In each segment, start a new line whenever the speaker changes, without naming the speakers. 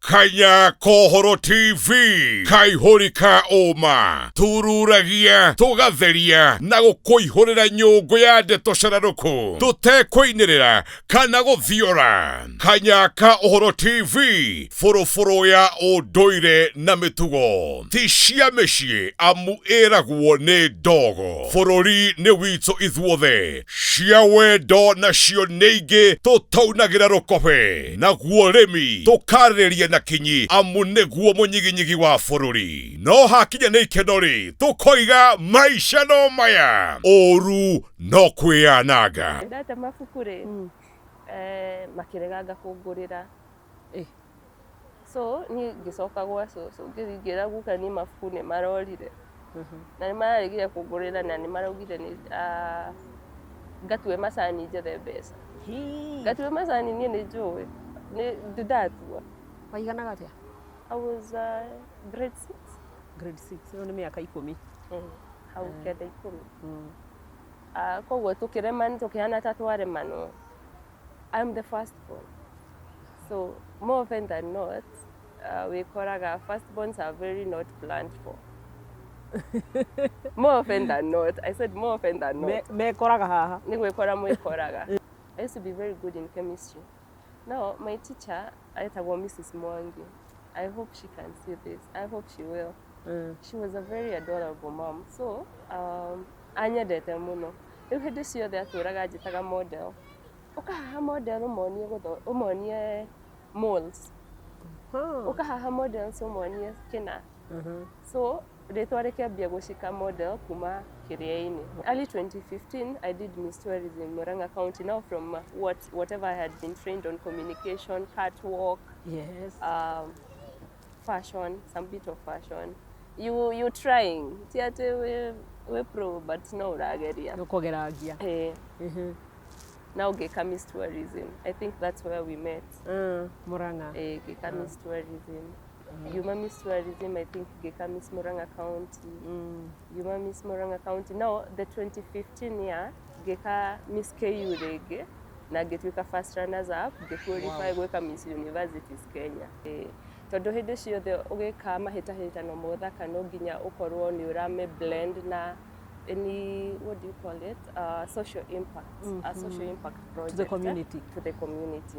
Kanya Kohoro TV kaihũri ka ũma tururagia tũgatheria na gũkũihũrĩra nyũngũ ya ndeto cararũkũ tũtekũinĩrĩra kana gũthiora. Kanya ka Ũhoro TV bũrũbũrũ ya ũndũire na mĩtugo ti cia mĩciĩ amu ĩragwo nĩ ndogo. Bũrũri nĩ witũ ithuothe cia wendo nacio nĩ ingĩ tũtaunagĩra rũkobe naguo ũrĩmi tũkarĩrĩria na kinyi amu nĩguo mũnyiginyigi wa bũrũri. No hakinya nĩ ikeno-rĩ, tũkoiga maica no maya, ũru no kwĩyananga.
Ndate mabuku rĩ, makĩreganga kũngũrĩra. So niĩ ngĩcoka gwa cũcũ ngĩthiĩ ngĩra guka niĩ mabuku nĩ marorire. Na nĩ mararegire kũngũrĩra na nĩ maraugire nĩ ngatue macani njethe mbeca. Ngatue macani niĩ nĩ njũĩ, nĩ ndatua.
Waiganaga atĩa?
I was grade 6.
Grade 6, ĩyo nĩ mĩaka ikũmi.
Hau kenda ikũmi. Koguo tũkĩremani tũkĩhana ta twaremanwo. I'm the first born. So more often than not, wĩkoraga first borns are very not planned for. More often than not. I said more often than not.
Mekoraga haha.
Nĩ gwĩkora mwĩkoraga. I used to be very good in chemistry. Now, my teacher, etagwo Mrs. Mwangi. I hope she can see this. I hope she will. She was a very adorable mom. So, anyendete mũno. Rĩu hĩndĩ ciothe atũraga anjĩtaga model. Ũka haha model ũmonie gũtho ũmonie moles. Ũka haha models ũmonie kĩna. So, rĩtwa rĩkĩambia gũcika model kuma kĩrĩa-inĩ. Early 2015, I did Miss Tourism Murang'a County. Now from whatever I had been trained on communication, catwalk, fashion, some bit of fashion. You trying. Ti atĩ wĩ pro but no ũrageria.
Nĩ ũkũgeragia.
Eh. Now ngĩka Miss Tourism. I think that's where we met.
Murang'a.
Eh, ngĩka Miss Tourism. Ngiuma Miss Tourism, I think ngĩka Miss Murang'a County. Ngiuma Miss Murang'a County. Now the 2015 year ngĩka Miss KU rĩngĩ na ngĩtuĩka first runners up, ngĩ qualify gwĩka Miss Universities Kenya. Eh, tondũ hĩndĩ ciothe ũgĩka mahĩtahĩtano ma ũthaka no nginya ũkorwo nĩ ũrame blend na any, what do you call it, social impact, a social impact project
to the community.
To the community.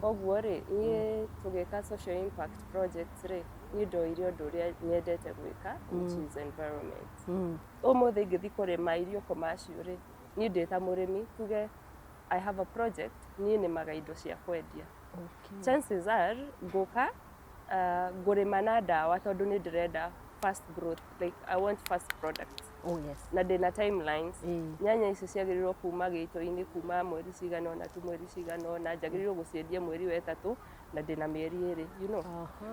Koguo
rĩ, niĩ tũgĩka social impact projects rĩ, niĩ ndoire ũndũ ũrĩa nyendete gwĩka, which is environment. Ũmũthĩ ingĩthiĩ kũrĩma irio commercial rĩ, niĩ ndĩ ta mũrĩmi, tuge I have a project, niĩ nĩmaga indo cia kwendia. Chances are ngũka ngũrĩma na ndawa tondũ nĩ ndĩrenda fast growth, like I want fast products.
Oh, yes.
Na ndĩna timelines. Nyanya ici ciagĩrĩirwo kuma gĩito-inĩ kuma mweri cigana ũna tu mweri cigana ũna, njagĩrĩirwo gũciendia mweri wa ĩtatũ na ndĩna mĩeri ĩrĩ.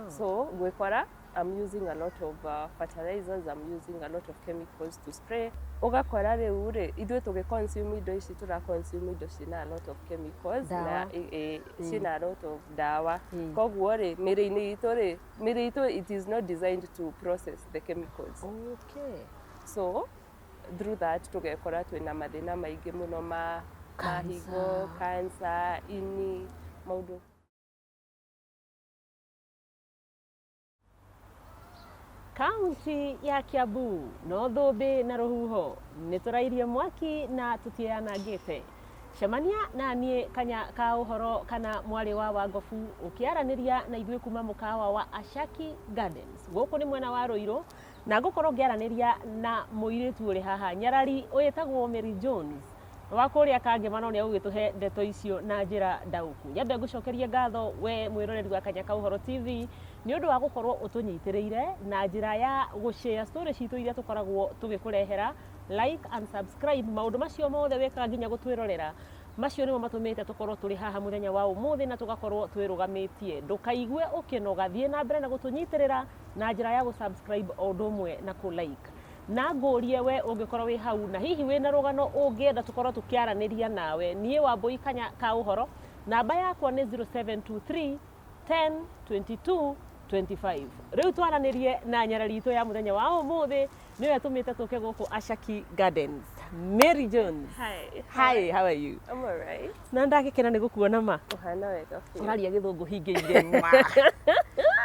So ngwĩkora I'm using a lot of fertilizers, I'm using a lot of chemicals to spray. Ũgakora rĩu rĩ, ithuĩ tũgĩ consume indo ici tũra consume indo ciĩna a lot of chemicals na
Ndawa.
Ciĩna a lot of ndawa. Koguo rĩ, mĩrĩ-inĩ itũ rĩ, mĩrĩ itũ it is not designed to process the chemicals. So through that tũgekora twĩna mathĩna maingĩ mũno ma higo, cancer, ini, maũndũ.
Kaunti ya Kiambu no thũmbĩ na rũhuho nĩ tũrairie mwaki na tũtianangĩte. Cemania na niĩ Kanya ka ũhoro kana mwarĩ wa Wangobu ũkĩaranĩria na ithuĩ kuma mũkawa wa Ashaki Gardens. Gũkũ nĩ mwena wa Ruiru na ngũkorwo ngĩaranĩria na mũirĩtu ũrĩ haha nyarari wĩtagwo Mary Jones wa kũrĩa Kangema no nĩ agũgĩtũhe ndeto icio na njĩra ndaũku. Nyambe ngũcokerie ngatho we mwĩroreri wa Kanya ka Ũhoro TV nĩ ũndũ wa gũkorwo ũtũnyitĩrĩire na njĩra ya gũ share story citũ iria tũkoragwo tũgĩkũrehera, like and subscribe, maũndũ macio mothe wĩkaga nginya gũtwĩrorera, macio nĩmo matũmĩte tũkorwo tũrĩ haha mũthenya wa ũmũthĩ na tũgakorwo twĩrũgamĩtie. Ndũkaigue ũkĩnoga, thiĩ na mbere na gũtũnyitĩrĩra na njĩra ya gũ subscribe o ũndũ ũmwe na kũ like. Na ngũrie we ũngĩkorwo wĩ hau na hihi wĩna rũgano ũngĩenda tũkorwo tũkĩaranĩria nawe, niĩ Wambũi Kanya ka Ũhoro, namba yakwa nĩ 0723 10 22 25. Rĩu twaranĩrie na nyarari itũ ya mũthenya wa ũmũthĩ nĩyo ĩtũmĩte tũke gũkũ Ashaki Gardens. Mary Jones.
Hi.
Hi, how are you?
I'm all right.
Na ndagĩkena nĩ gũkuona ma.
Ũhana wega biũ.
Ũraria gĩthũngũ hingĩire ma.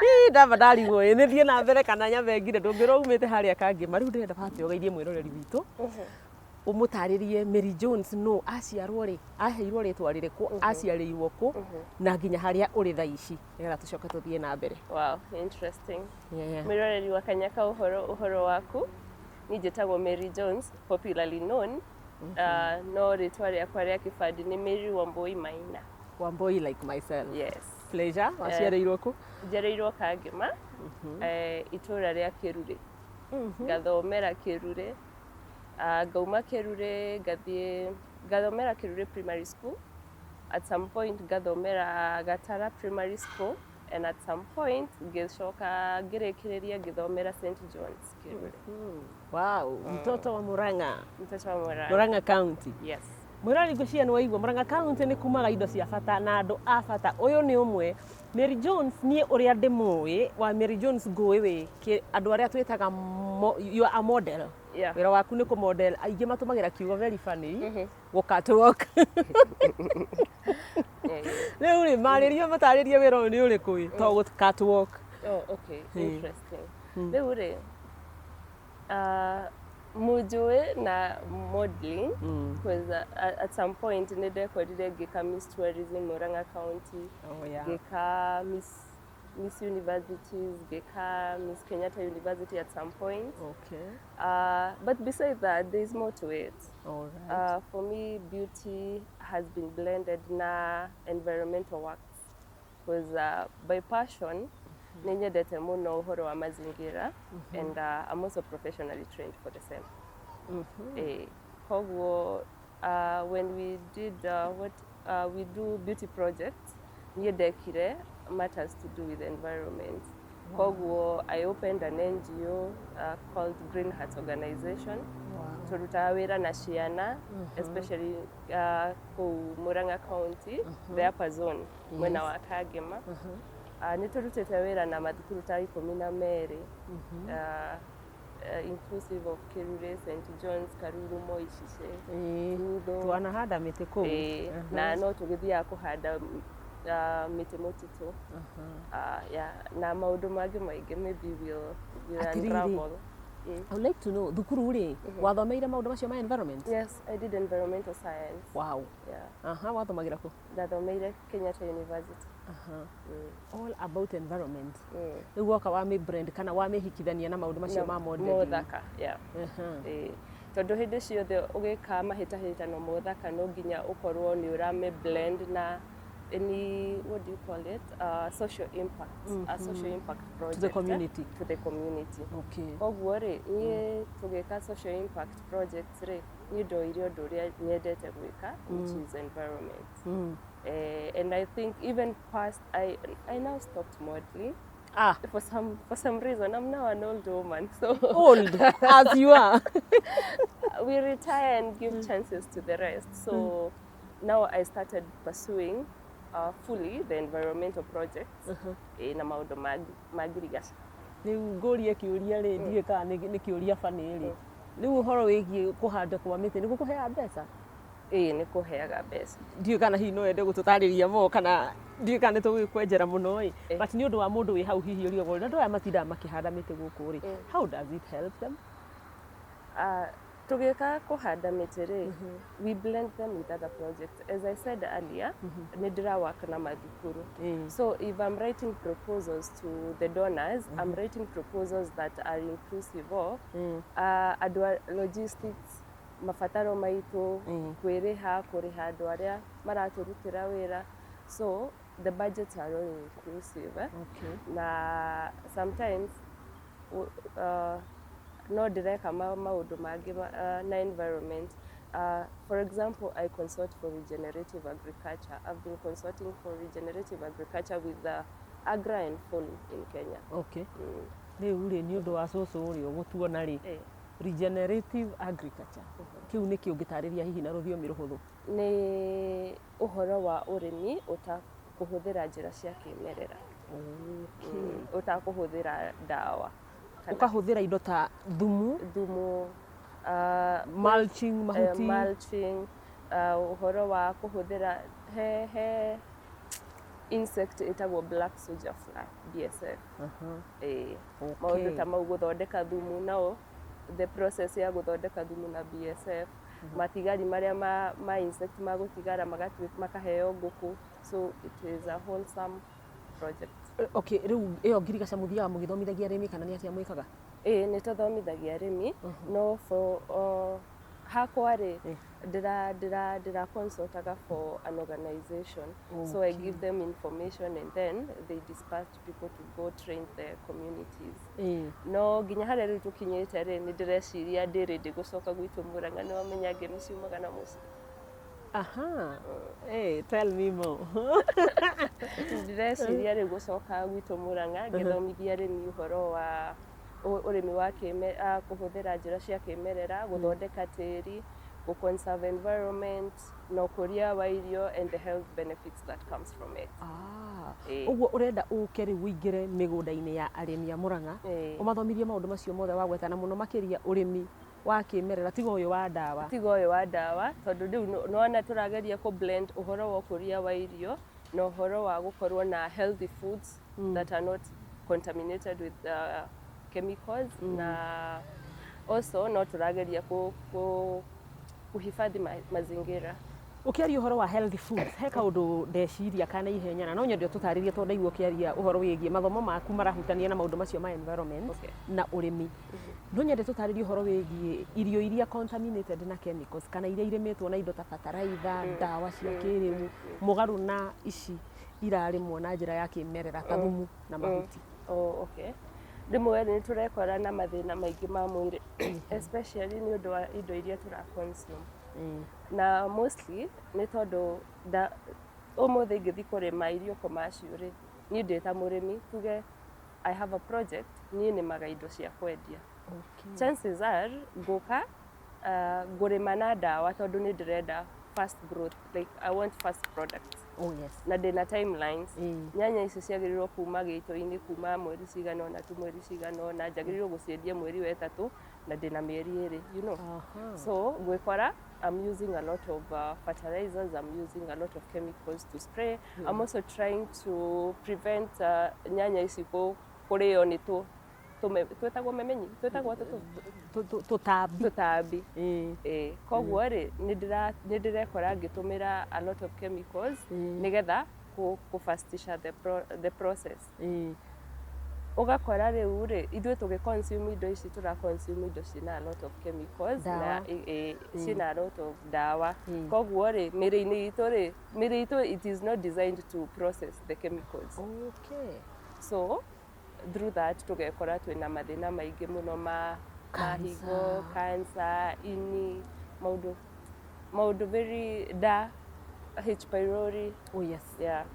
Ii, ndamba ndarigwo ĩ nĩ thiĩ na mbere kana nyambe ngire ndũngĩrwo umĩte harĩa Kangĩma. Rĩu ndĩrenda Bahati ũgeithie mwĩroreri witũ ũmũtarĩrie Mary Jones nũ, aciarwo rĩ, aheirwo rĩtwa rĩrĩkũ, aciarĩirwo kũ na nginya harĩa ũrĩ thaa ici nĩgetha tũcoke tũthiĩ na mbere.
Wow, interesting.
Yeah.
Mwĩroreri wa Kanya ka Ũhoro, ũhoro waku. Niĩ njĩtagwo Mary Jones, popularly known. No rĩtwa rĩakwa rĩa kĩbandĩ nĩ Mary Wambui Maina.
Wambui like myself.
Yes.
Pleasure. Waciarĩirwo kũ?
Njiarĩirwo Kangĩma, itũũra rĩa Kĩrurĩ. Ngathomera Kĩrurĩ. Ngauma Kĩrurĩ ngathiĩ ngathomera Kĩrurĩ Primary School. At some point ngathomera Gatara Primary School and at some point ngĩcoka ngĩrĩkĩrĩria ngĩthomera St John's Kĩrurĩ.
Wow, mtoto wa Murang'a.
Mtoto wa Murang'a.
Murang'a County.
Yes.
Mwĩroreri ngwĩciria nĩ waigua Murang'a County nĩ kumaga indo cia bata na andũ a bata. Ũyũ nĩ ũmwe. Mary Jones niĩ ũrĩa ndĩmũĩ wa Mary Jones ngũĩ wĩ andũ arĩa twĩtaga you are a model.
Yeah.
Wĩra waku nĩ kũ model. Aingĩ matũmagĩra kiugo very funny. Gũ catwalk. Rĩu rĩ marĩrie matarĩrie wĩra ũyũ nĩ ũrĩkũ ĩ to gũ catwalk.
Oh, okay. Interesting. Rĩu rĩ mũnjũĩ na modeling because at some point nĩ ndekorire ngĩka Miss Tourism Murang'a County.
Oh, yeah.
Ngĩka Miss Universities, ngĩka Miss Kenyatta University at some point.
Okay.
But beside that, there is more to it.
All right.
For me, beauty has been blended na environmental works because by passion, nĩ nyendete mũno ũhoro wa mazingira and I'm also professionally trained for the same. Koguo when we did what we do beauty projects, niĩ ndekire matters to do with the environment. Koguo I opened an NGO called Green Hearts Organization. Tũrutaga wĩra na ciana especially kũu Murang'a County, the upper zone, mwena wa Kangema. Nĩ tũrutĩte wĩra na mathukuru ta 12, inclusive of Kirure, St John's, Karuru, Moi, Icice, Rutho.
Twanahanda mĩtĩ kũu.
Na no tũgĩthiaga kũhanda mĩtĩ mũtitũ. Yeah, na maũndũ mangĩ maingĩ maybe we'll
Atĩrĩrĩ.
unravel.
I would like to know thukuru rĩ wathomeire maũndũ macio ma environment?
Yes, I did environmental science.
Wow.
Yeah.
Aha, wathomagĩra kũ?
Ndathomeire Kenyatta University.
Aha. All about environment. Rĩu woka wamĩ brand kana wamĩhikithania na maũndũ macio ma modeling.
Mothaka, yeah. Tondũ hĩndĩ ciothe ũgĩka mahĩtahĩtano mothaka no nginya ũkorwo nĩ ũrame blend na any, what do you call it, social impact, a social impact project
To the community.
To the community.
Okay.
Koguo rĩ niĩ tũgĩka social impact projects rĩ niĩ ndoire ũndũ ũrĩa nyendete gwĩka, which is environment. And I think even past I now stopped modeling.
Ah.
For some reason I'm now an old woman, so
Old as you are.
We retire and give chances to the rest. So now I started pursuing fully the environmental projects na maũndũ ma ngirigaca.
Rĩu ngũrie kĩũria rĩ ndiũĩ kana nĩ kĩũria bani rĩ rĩu ũhoro wĩgiĩ kũhanda kwa mĩtĩ nĩ gũkũheaga mbeca?
Ĩĩ, nĩ kũheaga mbeca.
Ndiũĩ kana hihi no wende gũtũtarĩria mo kana ndiũĩ kana nĩ tũgũgĩkwenjera mũno ĩ, but nĩ ũndũ wa mũndũ wĩ hau hihi ũrigagwo andũ aya matindaga makĩhanda mĩtĩ gũkũ rĩ, how does it help them?
Tũgĩka kũhanda mĩtĩ rĩ, we blend them with other projects. As I said earlier, nĩ ndĩra work na mathukuru. So if I'm writing proposals to the donors, I'm writing proposals that are inclusive of andũ a logistics, mabataro maitũ, kwĩrĩha, kũrĩha andũ arĩa maratũrutĩra wĩra. So the budgets are all inclusive. Eh?
Okay.
Na sometimes no ndĩreka maũndũ mangĩ na environment. For example, I consult for regenerative agriculture. I've been consulting for regenerative agriculture with the Agra and Foley in Kenya.
Okay. Rĩu rĩ nĩ ũndũ wa cũcũ ũrĩa ũgũtuona rĩ, regenerative agriculture kĩu nĩ kĩ ũngĩtarĩria hihi na rũthiomi rũhũthũ?
Nĩ ũhoro wa ũrĩmi ũtakũhũthĩra njĩra cia kĩmerera. Ũtakũhũthĩra ndawa.
Ũkahũthĩra indo ta thumu,
thumu,
mulching, mahuti,
mulching, ũhoro wa kũhũthĩra he Insect ĩtagwo black soldier fly, BSF. Ĩĩ. Maũndũ ta mau, gũthondeka thumu nao, the process ya gũthondeka thumu na BSF, matigari marĩa ma insect magũtigara makaheo ngũkũ. So it is a wholesome project.
Okay, rĩu ĩyo ngirigaca mũthiaga mũgĩthomithagia arĩmi kana nĩ atĩa mwĩkaga?
Ĩĩ, nĩ tũthomithagia arĩmi, no for hakwa rĩ, ndĩra consultaga for an organization, so I give them information and then they dispatch people to go train the communities. No nginya harĩa rĩu tũkinyĩte rĩ, nĩ ndĩreciria ndĩ ready gũcoka gwitũ Mũrang'a. Nĩ wamenya ngemi ciumaga na mũciĩ.
Aha. Hey, tell me more.
Ndĩreciria rĩu gũcoka gwitũ Mũrang'a ngĩthomithia arĩmi ũhoro wa ũrĩmi wa kũhũthĩra njĩra cia kĩmerera, gũthondeka tĩri, gũ conserve environment na ũkũria wa irio and the health benefits that comes from it.
Ah,
Ĩĩ.
Ũguo ũrenda ũke rĩu ũingĩre mĩgũnda-inĩ ya arĩmi a Mũrang'a, ũmathomithie maũndũ macio mothe wagweta, na mũno makĩria ũrĩmi wa kĩmerera, tiga ũyũ wa ndawa.
Tiga ũyũ wa ndawa, tondũ rĩu nĩwona tũrageria kũ blend ũhoro wa ũkũria wa irio na ũhoro wa gũkorwo na healthy foods that are not contaminated with chemicals, na also no tũrageria kuhifadhi mazingira.
Ũkĩaria ũhoro wa healthy foods, he kaũndũ ndeciria kana ihenya na no nyende ũtũtarĩrie, tondũ ndaigua ũkĩaria ũhoro wĩgiĩ mathomo maku marahutania na maũndũ macio ma environment na ũrĩmi. No nyende tũtarĩrie ũhoro wĩgiĩ irio iria contaminated na chemicals, kana iria irĩmĩtwo na indo ta bataraitha, ndawa cia kĩrĩu, mũgarũ na ici irarĩmwo na njĩra ya kĩmerera ta thumu na mahuti.
Oh, okay. Rĩmwe nĩ tũrekora na mathĩna maingĩ ma mwĩrĩ, especially nĩ ũndũ wa indo iria tũra consume, na mostly nĩ tondũ ũmũthĩ ingĩthiĩ kũrĩma irio commercial rĩ, niĩ ndĩ ta mũrĩmi, tuge I have a project, niĩ nĩmaga indo cia kwendia, chances are ngũka ngũrĩma na ndawa, tondũ nĩ ndĩrenda fast growth, like I want fast products. Na ndĩna timelines. Nyanya ici ciagĩrĩirwo kuma gĩito-inĩ kuma mweri cigana ũna tu mweri cigana ũna, njagĩrĩirwo gũciendia mweri wa ĩtatũ na ndĩna mĩeri 2. So ngwĩkora I'm using a lot of fertilizers, I'm using a lot of chemicals to spray. I'm also trying to prevent nyanya ici kũrĩo nĩ twĩtagwo memenyi, twĩtagwo atĩ
Tũtambi.
Tũtambi. Ĩĩ, koguo rĩ, nĩ ndĩrekora ngĩtũmĩra a lot of chemicals nĩgetha kũfastisha the process. Ũgakora rĩu rĩ, ithuĩ tũgĩ consume indo ici, tũra consume indo ciĩna a lot of chemicals na
Ndawa.
Ciĩna a lot of ndawa. Koguo rĩ, mĩrĩ-inĩ itũ rĩ, mĩrĩ itũ, it is not designed to process the chemicals. So through that tũgekora twĩna mathĩna maingĩ mũno ma higo, cancer, ini, maũndũ very da H pylori.
Oh yes.
Yeah.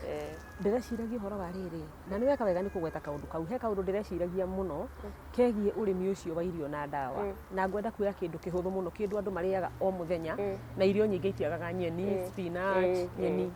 Eh,
Ndĩreciragia ũhoro wa rĩrĩ, na nĩ weka wega nĩ kũgweta kaũndũ kau. He kaũndũ ndĩreciragia mũno kegiĩ ũrĩmi ũcio wa irio na ndawa, na ngwenda kuoya kĩndũ kĩhũthũ mũno, kĩndũ andũ marĩaga o mũthenya, na irio nyingĩ itiagaga nyeni, spinach. Nyeni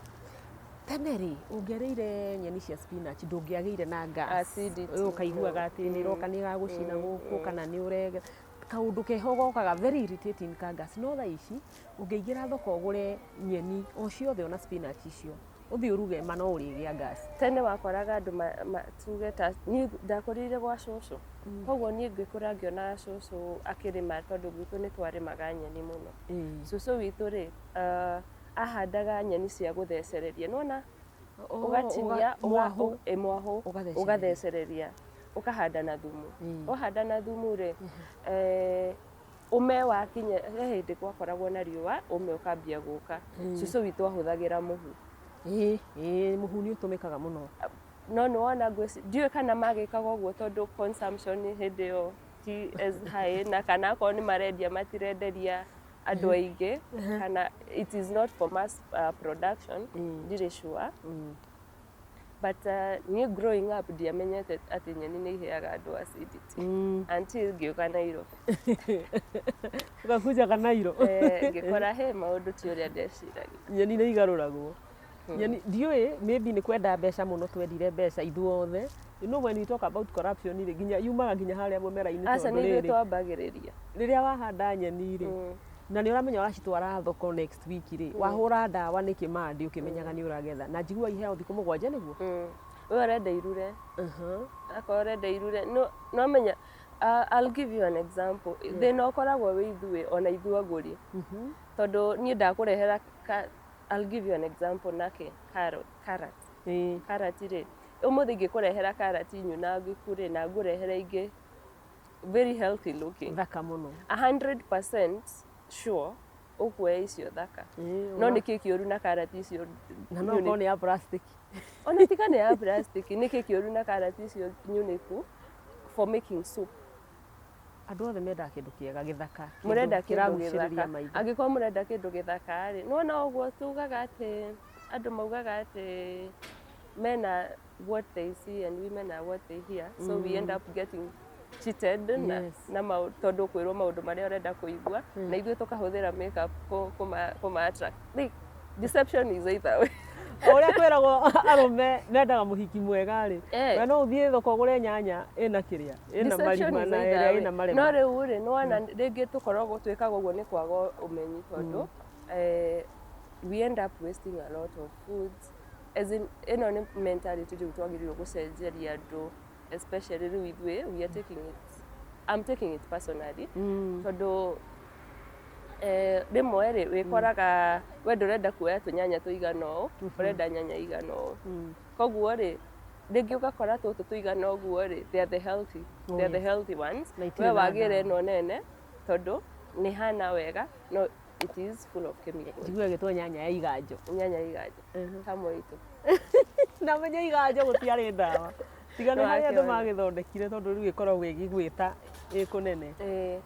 tene rĩ, ũngĩarĩire nyeni cia spinach ndũngĩagĩire na gas.
Acidity.
Ũkaiguaga atĩ nĩ ĩroka, nĩ ĩragũcina gũkũ, kana nĩ ũrege kaũndũ keho gokaga very irritating ka gas. No thaa ici ũngĩingĩra thoko ũgũre nyeni o ciothe, ona spinach icio, ũthiĩ ũruge, ma no ũrĩgĩa gas.
Tene wakoraga andũ tuge ta niĩ ndakũrĩire gwa cũcũ, koguo niĩ ngĩkũra ngĩonaga cũcũ akĩrĩma, tondũ gwitũ nĩ twarĩmaga nyeni mũno. Cũcũ witũ rĩ, ahandaga nyeni cia gũthecereria, nĩwona ũgatinia
mwahũ.
Ĩ, mwahũ.
Ũgathecereria.
Ũgathecereria, ũkahanda na thumu. Wahanda na thumu rĩ, ũme wakinya, he hĩndĩ gwakoragwo na riũa, ũme ũkambia gũka. Cũcũ witũ ahũthagĩra mũhu.
Ĩĩ, mũhu nĩ ũtũmĩkaga mũno.
No nĩ wona ndiũĩ kana magĩkaga ũguo tondũ consumption hĩndĩ ĩyo ti as high, na kana akorwo nĩ marendia matirenderia andũ aingĩ, kana it is not for mass production, ndirĩ sure. But niĩ growing up ndiamenyete atĩ nyeni nĩ iheaga andũ acidity until ngĩũka Nairobi.
Ũgakunja kanairo.
Eh, ngĩkora he maũndũ ti ũrĩa ndeciragia.
Nyeni nĩ igarũragwo. Nyeni ndiũĩ, maybe nĩ kwenda mbeca mũno, twendire mbeca ithuothe. You know, when we talk about corruption rĩ, nginya yumaga nginya harĩa mũmera-inĩ.
Aca,
Tondũ
nĩ ithuĩ
rĩrĩ
twambagĩrĩria.
Rĩrĩa wahanda nyeni rĩ, Na nĩ ũramenya ũracitwara thoko next week rĩ, wahũra ndawa nĩkĩ mandi ũkĩmenyaga nĩ ũragetha na njigua iheagwo thikũ 7 nĩguo?
We ũrenda irure, akorwo ũrenda irure no no menya, I'll give you an example. Thĩna ũkoragwo wĩ ithuĩ ona ithuĩ agũri, tondũ niĩ ndakũrehera I'll give you an example nake carrot. Karati rĩ, ũmũthĩ ingĩkũrehera karati nyunangĩku rĩ, na ngũrehere ingĩ very healthy looking,
thaka mũno,
100% sure ũkuoya icio thaka. No nĩ kĩ kĩũru na karati icio?
Na no korwo nĩ ya plastic.
Ona tiga nĩ ya plastic, nĩ kĩ kĩũru na karati icio nyunĩku for making soup?
Andũ othe mendaga kĩndũ kĩega, gĩthaka, kĩndũ
Mũrenda kĩndũ
kĩragucĩrĩria
gĩthaka.
maitho.
Angĩkorwo mũrenda kĩndũ gĩthaka rĩ, nĩwona ũguo tugaga atĩ andũ maugaga atĩ men are what they see and women are what they hear, so we end up getting cheated na, na tondũ kwĩrwo maũndũ marĩa ũrenda kũigua, na ithuĩ tũkahũthĩra makeup kũma attract. Like, deception is either way.
O ũrĩa kwĩragwo arũme mendaga mũhiki mwega rĩ, we no ũthiĩ thoko ũgũre nyanya ĩna kĩrĩa ĩna
Deception
marima
is
na
either
ĩrĩa
way.
ĩna marema.
No rĩu rĩ, nĩwona rĩngĩ tũkoragwo twĩkaga ũguo nĩ kwaga ũmenyi, tondũ we end up wasting a lot of foods. As in, ĩno nĩ mentality rĩu twagĩrĩirwo gũcenjeria andũ, especially rĩu ithuĩ we are taking it, I'm taking it personally, tondũ rĩmwe rĩ, wĩkoraga we ndũrenda kuoya tũnyanya tũigana ũũ, ũrenda nyanya igana ũũ. Koguo rĩ, rĩngĩ ũgakora tũtũ tũigana ũguo rĩ, they are the healthy, they are the healthy ones.
Na itirĩ
We
na
wagĩre
ndawa.
ĩno nene tondũ nĩ hana wega, no it is full of chemicals.
Njigua ĩgĩtwo nyanya ya iganjo.
Nyanya iganjo kamwe itũ.
Na menye iganjo gũtiarĩ ndawa, tiga nĩ
No
harĩa andũ
akĩona.
magĩthondekire, tondũ rĩu ĩkoragwo ĩgĩgwĩta ĩ kũnene.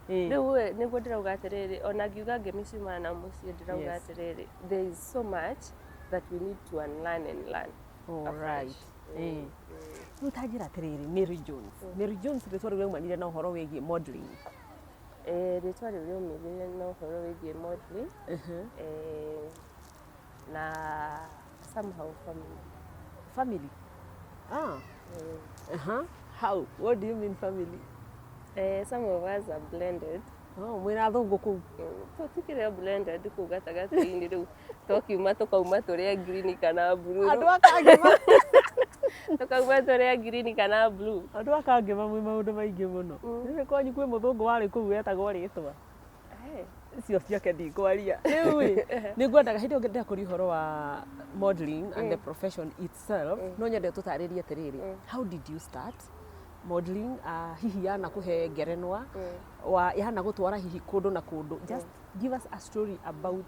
Rĩu ĩ, nĩguo ndĩrauga atĩrĩrĩ, ona ngiuga ngemi ciumaga na mũciĩ, ndĩrauga atĩrĩrĩ, there is so much that we need to unlearn and learn
All right.
afresh.
Rĩu ta njĩra atĩrĩrĩ, Mary Jones, Mary Jones, rĩtwa rĩu rĩaumanire na ũhoro wĩgiĩ modeling?
Rĩtwa rĩu rĩaumĩrire na ũhoro wĩgiĩ modeling na somehow family.
Family, ah. How, what do you mean family?
Some of us are blended.
Oh, mwĩna athũngũ kũu?
Tũtikĩrĩ blended kũu gatagatĩ-inĩ, rĩu twakiuma tũkauma tũrĩ a green kana blue.
Andũ akangĩma.
Tũkauma tũrĩ a green kana blue.
Andũ akangĩma mwĩ maũndũ maingĩ mũno. Rĩu kwanyu kwĩ mũthũngũ warĩ kũu wetagwo rĩtwa icio ciake ndikwaria. Rĩu ĩ, nĩ ngwendaga hĩndĩ ĩyo ndĩrakũria ũhoro wa modeling and the profession itself, no nyende tũtarĩrie atĩrĩrĩ, how did you start modeling? Hihi yanakũhe ngerenwa wa yanagũtwara hihi kũndũ na kũndũ? Just give us a story about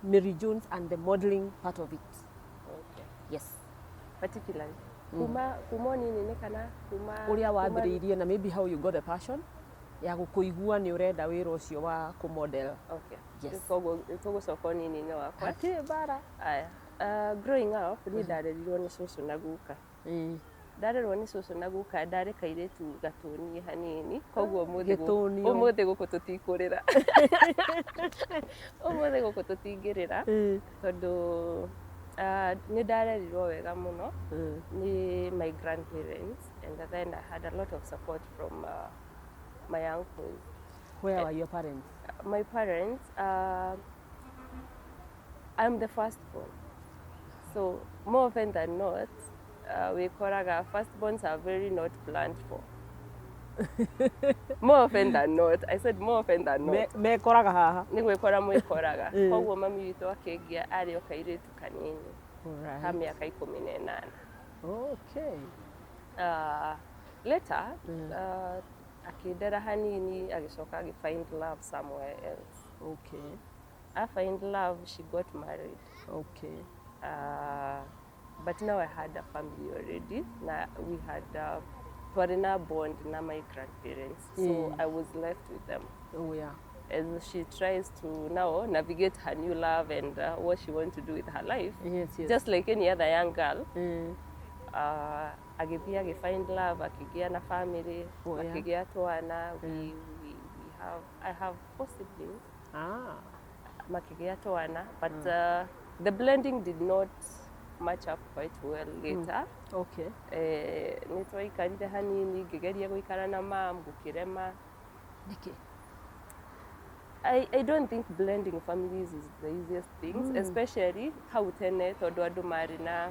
Mary Jones and the modeling part of it.
Okay.
Yes.
Particularly kuma nini nĩ kana kuma
Ũrĩa wambĩrĩirie na maybe how you got the passion ya gũkũigua nĩ ũrenda wĩra ũcio wa kũmodel.
Okay.
Yes.
Koguo tũgũcoka ũnini-inĩ wakwa.
Hatirĩ mbara.
Aya, growing up niĩ ndarerirwo nĩ cũcũ na guka. Ndarerwo nĩ cũcũ na guka, ndarĩ kairĩtu gatũnie hanini, koguo ũmũthĩ
Gĩtũnio.
Ũmũthĩ gũkũ tũtikũrĩra, ũmũthĩ gũkũ tũtingĩrĩra, tondũ nĩ ndarerirwo wega mũno nĩ my grandparents, and then I had a lot of support from my uncles.
Where were your parents?
My parents, I'm the firstborn. So more often than not, wĩkoraga firstborns are very not planned for. More often than not, I said more often than not.
Mekoraga haha.
Nĩ gwĩkora mwĩkoraga. Koguo mami witũ akĩngia arĩ o kairĩtu kanini ka mĩaka 18. Later, akĩndera hanini, agĩcoka agĩ find love somewhere else. I find love, she got married. But now I had a family already. Na we had twarĩ na bond na my grandparents, so I was left with them. As she tries to now navigate her new love and what she wants to do with her life, just like any other young girl, agĩthiĩ agĩ find love, akĩgĩa na family, akĩgĩa twana. We have, I have four siblings. Makĩgĩa twana, but the blending did not match up quite well later. Nĩ twaikarire hanini, ngĩgeria gũikara na mam, gũkĩrema.
Nĩkĩ?
I don't think blending families is the easiest things, especially hau tene, tondũ andũ marĩ na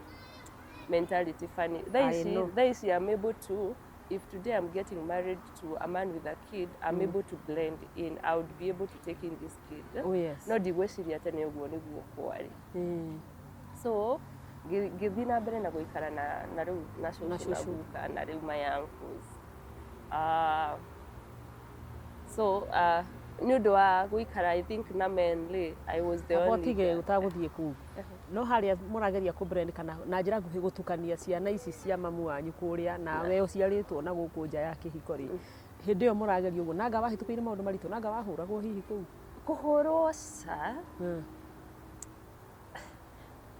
mentality funny. Thaa
I
ici
know.
thaa ici I'm able to, if today I'm getting married to a man with a kid, I'm able to blend in. I would be able to take in this kid.
Oh, yes.
No ndigwĩciria tene ũguo nĩguo kwarĩ. So ngĩthiĩ na mbere na gũikara na rĩu na cũcũ
Na
na
cũcũ.
Guka na rĩu my uncles. So nĩ ũndũ wa gũikara, I think, na men rĩ, I was the
Amba
only
ũtige
girl.
ũtagũthiĩ kũu, no harĩa mũrageria kũ blend kana na njĩra nguhĩ gũtukania ciana ici cia mamu wanyu kũrĩa na we ũciarĩtwo na gũkũ nja ya kĩhiko rĩ, hĩndĩ ĩyo mũrageria ũguo nanga wahĩtũkĩire maũndũ maritũ, nanga wahũragwo hihi kũu?
Kũhũrwo ca.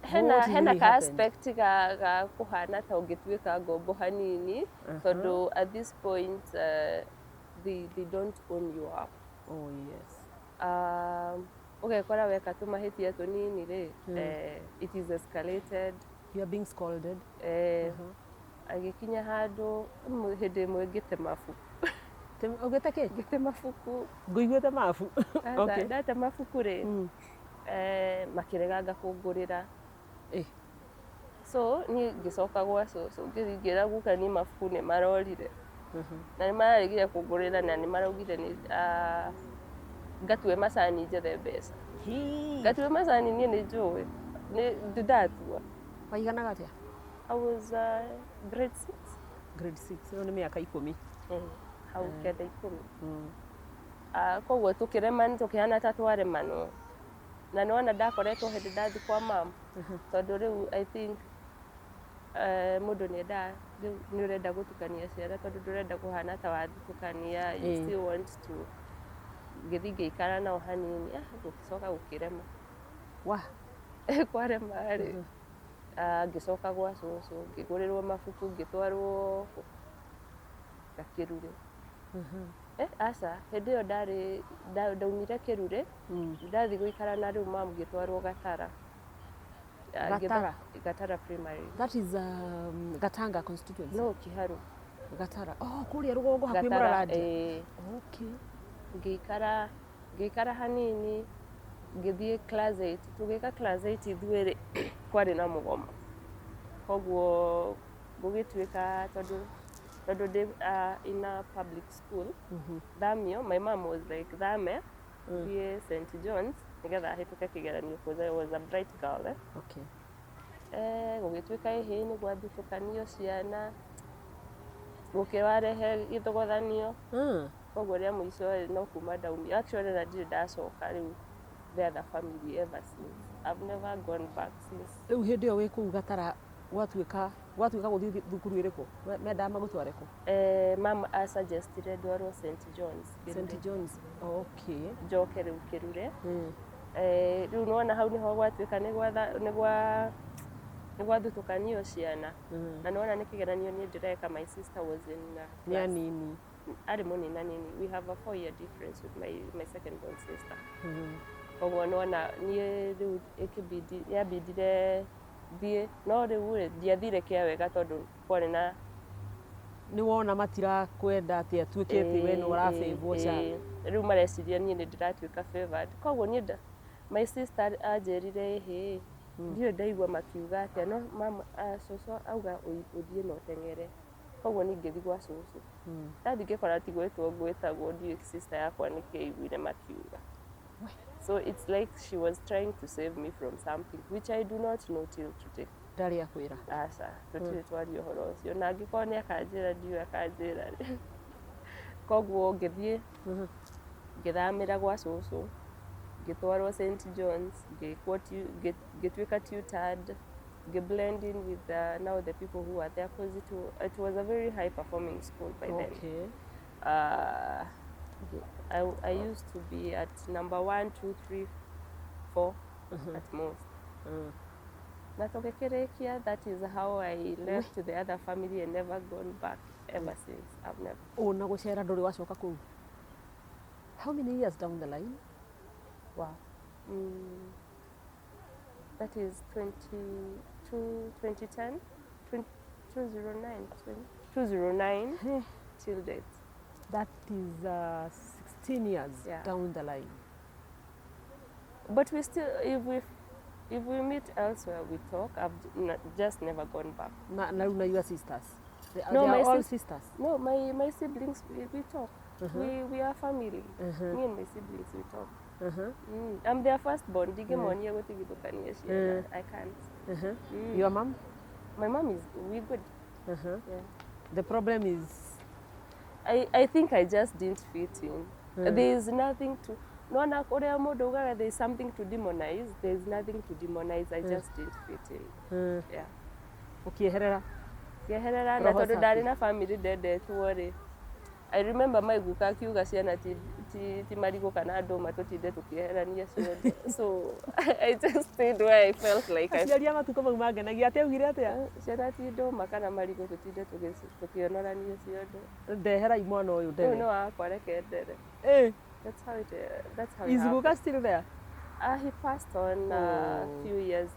Hena
What
hena
really
ka
happened?
Aspect ga kũhana ta ũngĩtuĩka ngombo hanini, tondũ at this point they don't own you up.
Oh yes.
Ũgekora weka tũmahĩtia tũnini rĩ, it is escalated.
You are being scolded.
Agĩkinya handũ hĩndĩ ĩmwe ngĩte mabuku.
Ũgĩte kĩ?
Ngĩte mabuku.
Ngũiguĩte mabu.
Aca,
Okay.
ndate mabuku rĩ, makĩreganga kũngũrĩra. So niĩ ngĩcoka gwa cũcũ, ngĩthiĩ ngĩra guka niĩ mabuku nĩ marorire na nĩ mararegire kũngũrĩra na nĩ maraugire nĩ ngatue macani njethe mbeca.
Hii.
Ngatue macani, niĩ nĩ njũĩ nĩ ndatua.
Waiganaga atĩa?
I was grade 6.
Grade 6, ĩyo nĩ mĩaka 10.
Hau kenda, 10. Koguo tũkĩremani, tũkĩhana ta twaremanwo, na nĩwona ndakoretwo hĩndĩ ndathi kwa mam, tondũ rĩu I think mũndũ nĩendaga, rĩu nĩ ũrenda gũtukania ciana, tondũ ndũrenda kũhana ta wathutũkania, you still want to. Ngĩthiĩ ngĩikara nao hanini, gũgĩcoka gũkĩrema.
Wa.
Kwarema rĩ, ngĩcoka gwa cũcũ, ngĩgũrĩrwo mabuku, ngĩtwarwo Gakĩrure. Aca, hĩndĩ ĩyo ndarĩ ndaumire Kĩrure, ndathiĩ gũikara na rĩu mam, ngĩtwarwo Gatara.
Gatara?
Gatara Primary.
That is Gatanga constituency?
No, Kiharu.
Gatara, oh, kũrĩa rũgongo hakuhĩ.
Gatara.
Mũrarandia.
Eh, ngĩikara ngĩikara hanini, ngĩthiĩ class 8. Tũgĩka class 8 ithuĩ rĩ, kwarĩ na mũgomo, koguo gũgĩtuĩka tondũ ndĩ in a public school, thamio. My mom was like, thame thiĩ St John's nĩgetha hĩtũke kĩgeranio, because I was a bright girl, eh?
Okay.
Gũgĩtuĩka ĩhĩ nĩ gwathutũkanio ciana, gũkĩwarehe gĩthogothanio. Koguo rĩa mũico rĩ, no kuma ndaumire actually, na ndirĩ ndacoka rĩu the other family ever since. I've never gone back since.
Rĩu hĩndĩ ĩyo wĩ kũu Gatara, gwatuĩka gũthiĩ thukuru ĩrĩkũ? Mendaga magũtware kũ?
Mam asuggestire ndwarwo St John's Kĩrure.
St John's, okay.
Njoke rĩu Kĩrure. Rĩu nĩwona hau nĩho gwatuĩka nĩ gwathutũkanio ciana, na nĩwona nĩ kĩgeranio niĩ ndĩreka. My sister was in
nĩ
class
anini.
Arĩ mũnina nini. We have a 4 year difference with my second born sister. Koguo nĩwona niĩ rĩu ĩkĩbidi yambindire thiĩ, no rĩu rĩ, ndiathire kĩa wega tondũ kwarĩ na
Nĩ wona matirakwenda atĩ atuĩke atĩ we nĩ ũrabĩvwo ca.
Rĩu mareciria niĩ nĩ ndĩratuĩka favored, koguo niĩ my sister anjĩrire ĩhĩ, ndiũĩ ndaigua makiuga atĩa, no mama, cũcũ auga ũthiĩ na ũteng'ere. Koguo niĩ ngĩthiĩ gwa cũcũ. Ndathiĩ ngĩkora ti gwĩtwo ngwĩtagwo, ndiũĩ sister yakwa nĩkĩ aiguire makiuga. So it's like she was trying to save me from something which I do not know till today.
Ndarĩ akwĩra?
Aca, tũtirĩ twaria ũhoro ũcio, na angĩkorwo nĩ akanjĩra, ndiũĩ akanjĩra rĩ. Koguo ngĩthiĩ ngĩthamĩra gwa cũcũ, ngĩtwarwo St John's, ngĩkwo ngĩtuĩka tutored, ngĩblend in with now the people who were there, because it was a very high performing school by then. I used to be at number one, two, three, four at most. Na tũgĩkĩrĩkia, that is how I left the other family and never gone back ever since. I've never.
Ona gũcera ndũrĩ wacoka kũu? How many years down the line?
Wow. That is 22, 2010, 20, 209, 209 till date.
That is 16 years
Yeah.
down the line.
But we still, if we meet elsewhere, we talk. I've just never gone back.
Na rĩu na your sisters? They,
No,
they are
my
all sisters?
No, my siblings, we talk. We are family. Me and my siblings, we talk. I'm their firstborn. Ndingĩmonia gũtigithũkania ciana. I can't.
Your mom?
My mom is, we good. Yeah.
The problem is?
I think I just didn't fit in. There is nothing to, nona ũrĩa mũndũ ugaga there is something to demonize. There is nothing to demonize. I just didn't fit in. Yeah.
Ũkĩeherera.
Ngĩeherera na
Roho
tondũ
safi.
Ndarĩ na family ndendetwo rĩ, I remember my guka akiuga ciana ti marigũ kana ndũma tũtinde tũkĩeherania ciothe, so I just stayed where I felt like I
Aciari a matukũ mau mangenagia atĩ augire atĩa?
Ciana ti ndũma kana marigũ tũtinde tũkĩonorania ciothe.
Ndeherai mwana ũyũ
Ũyũ
ndere.
nĩ wakwa, reke ndere. That's how it
Is
happened.
guka still there?
He passed on
Oh.
few years,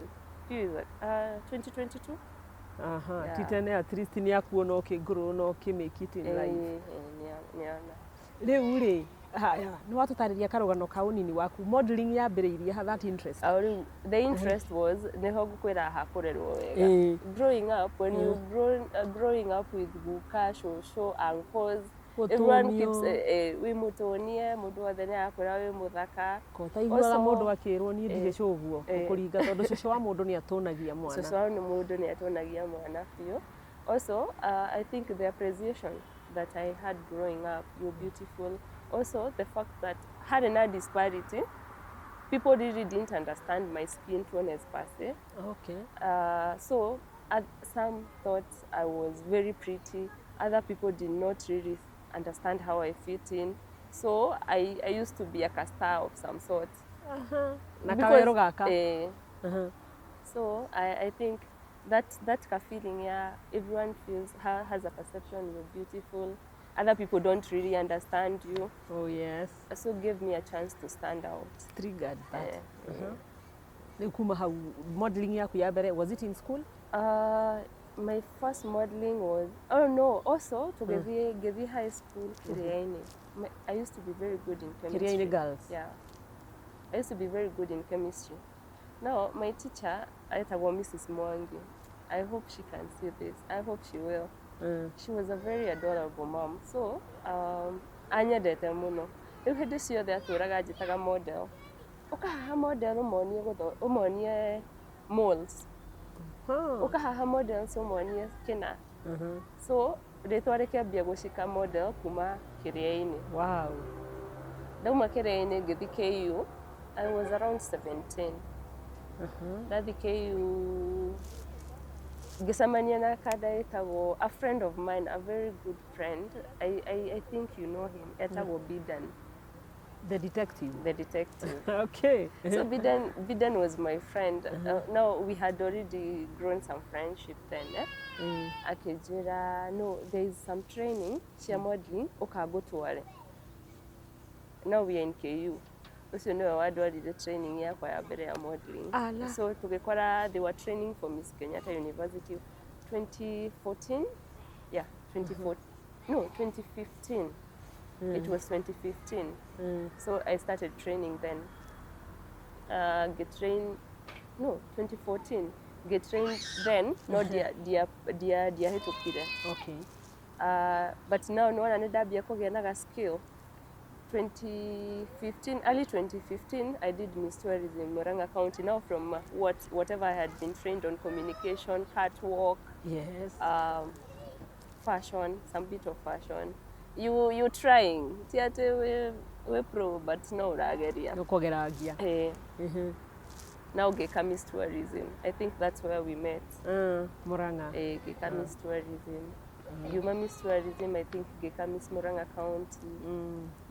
2022.
Aha.
Yeah.
Ti tene, at least nĩ akuona ũkĩngũrũ na ũkĩ make it in life.
Nĩona.
Rĩu rĩ, haya, nĩ watũtarĩria karũgano ka ũnini waku. Modeling yambĩrĩirie ha, that interest?
Rĩu the interest was, nĩho ngũkwĩra hakũrerwo wega. Growing up, when you growing up with guka, shosho, uncles, everyone keeps
Gũtũnio.
Wĩ mũtũnie, mũndũ wothe nĩ arakwĩra wĩ mũthaka.
Ko taiguaga
Also-
mũndũ akĩrwo niĩ ndirĩ cũguo ũkũringa tondũ cũcũ wa mũndũ nĩ atũnagia mwana.
Cũcũ wa nĩ mũndũ nĩ atũnagia mwana biũ. Also, I think the appreciation that I had growing up, you're beautiful. Also, the fact that had na disparity, people really didn't understand my skin tone as per se. So some thought I was very pretty. Other people did not really understand how I fit in. So I used to be a star of some sort.
Na
Because-
kawero gaka.
So I think that ka feeling, yeah, everyone feels has a perception you're beautiful. Other people don't really understand you.
Oh yes.
So give me a chance to stand out.
Triggered that.
Eh.
Rĩu kuma hau, modeling yaku ya mbere, was it in school?
My first modeling was, oh no, also to mm. High School, Kiriaini. I used to be very good in chemistry.
Kiriaini Girls?
Yeah. I used to be very good in chemistry. Now my teacher, etagwo Mrs. Mwangi. I hope she can see this. I hope she will. She was a very adorable mom. So, anyendete mũno. Rĩu hĩndĩ ciothe atũraga anjĩtaga model. Ũka haha model ũmonie ũmonie moles.
Huh.
Ũka haha models ũmonie kĩna. So, rĩtwa rĩkĩambia gũcika model kuma Kĩrĩa-inĩ. Ndauma Kĩrĩa-inĩ ngĩthi KU. I was around 17. Ndathi KU ngĩcemania na kanda ĩtagwo, a friend of mine, a very good friend. I think you know him. Etagwo Bidan,
The detective?
The detective. So Bidan was my friend. Now we had already grown some friendship then. Eh? Akĩnjĩra, no, there is some training cia modeling, ũka ngũtware. Now we are in KU. Ũcio nĩwe wandwarire training yakwa ya mbere ya modeling.
Ala.
So tũgĩkora they were training for Miss Kenyatta University 2014. Yeah, 2014. No, 2015. It was 2015. So I started training then. Get trained, no, 2014. Get trained then, no, dia dia dia ndiahĩtũkire. But now nĩwona nĩ ndambia kũgĩa na ga skill. 2015, early 2015, I did Miss Tourism Murang'a County. Now from whatever I had been trained on, communication, catwalk, fashion, some bit of fashion. You trying. Ti atĩ wĩ pro, but no ũrageria.
Nĩ ũkũgeragia.
Eh, now ngĩka Miss Tourism. I think that's where we met.
Murang'a.
Eh, ngĩka Miss Tourism. Ngiuma Miss Tourism, I think ngĩka Miss Murang'a County.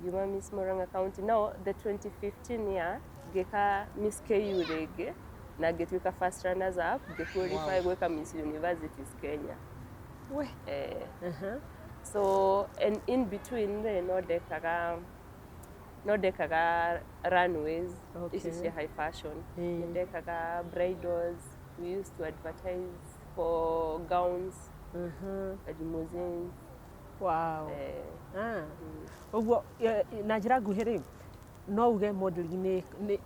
Ngiuma Miss Murang'a County. Now, the 2015 year, ngĩka Miss KU rĩngĩ na ngĩtuĩka first runners up, ngĩqualify gwĩka Miss Universities Kenya.
We.
Eh, so and in between rĩ, no ndekaga runways ici cia high fashion. Nĩ ndekaga bridals, we used to advertise for gowns, limousines. Eh.
Ah. Ũguo na njĩra nguhĩ rĩ, No uge modeling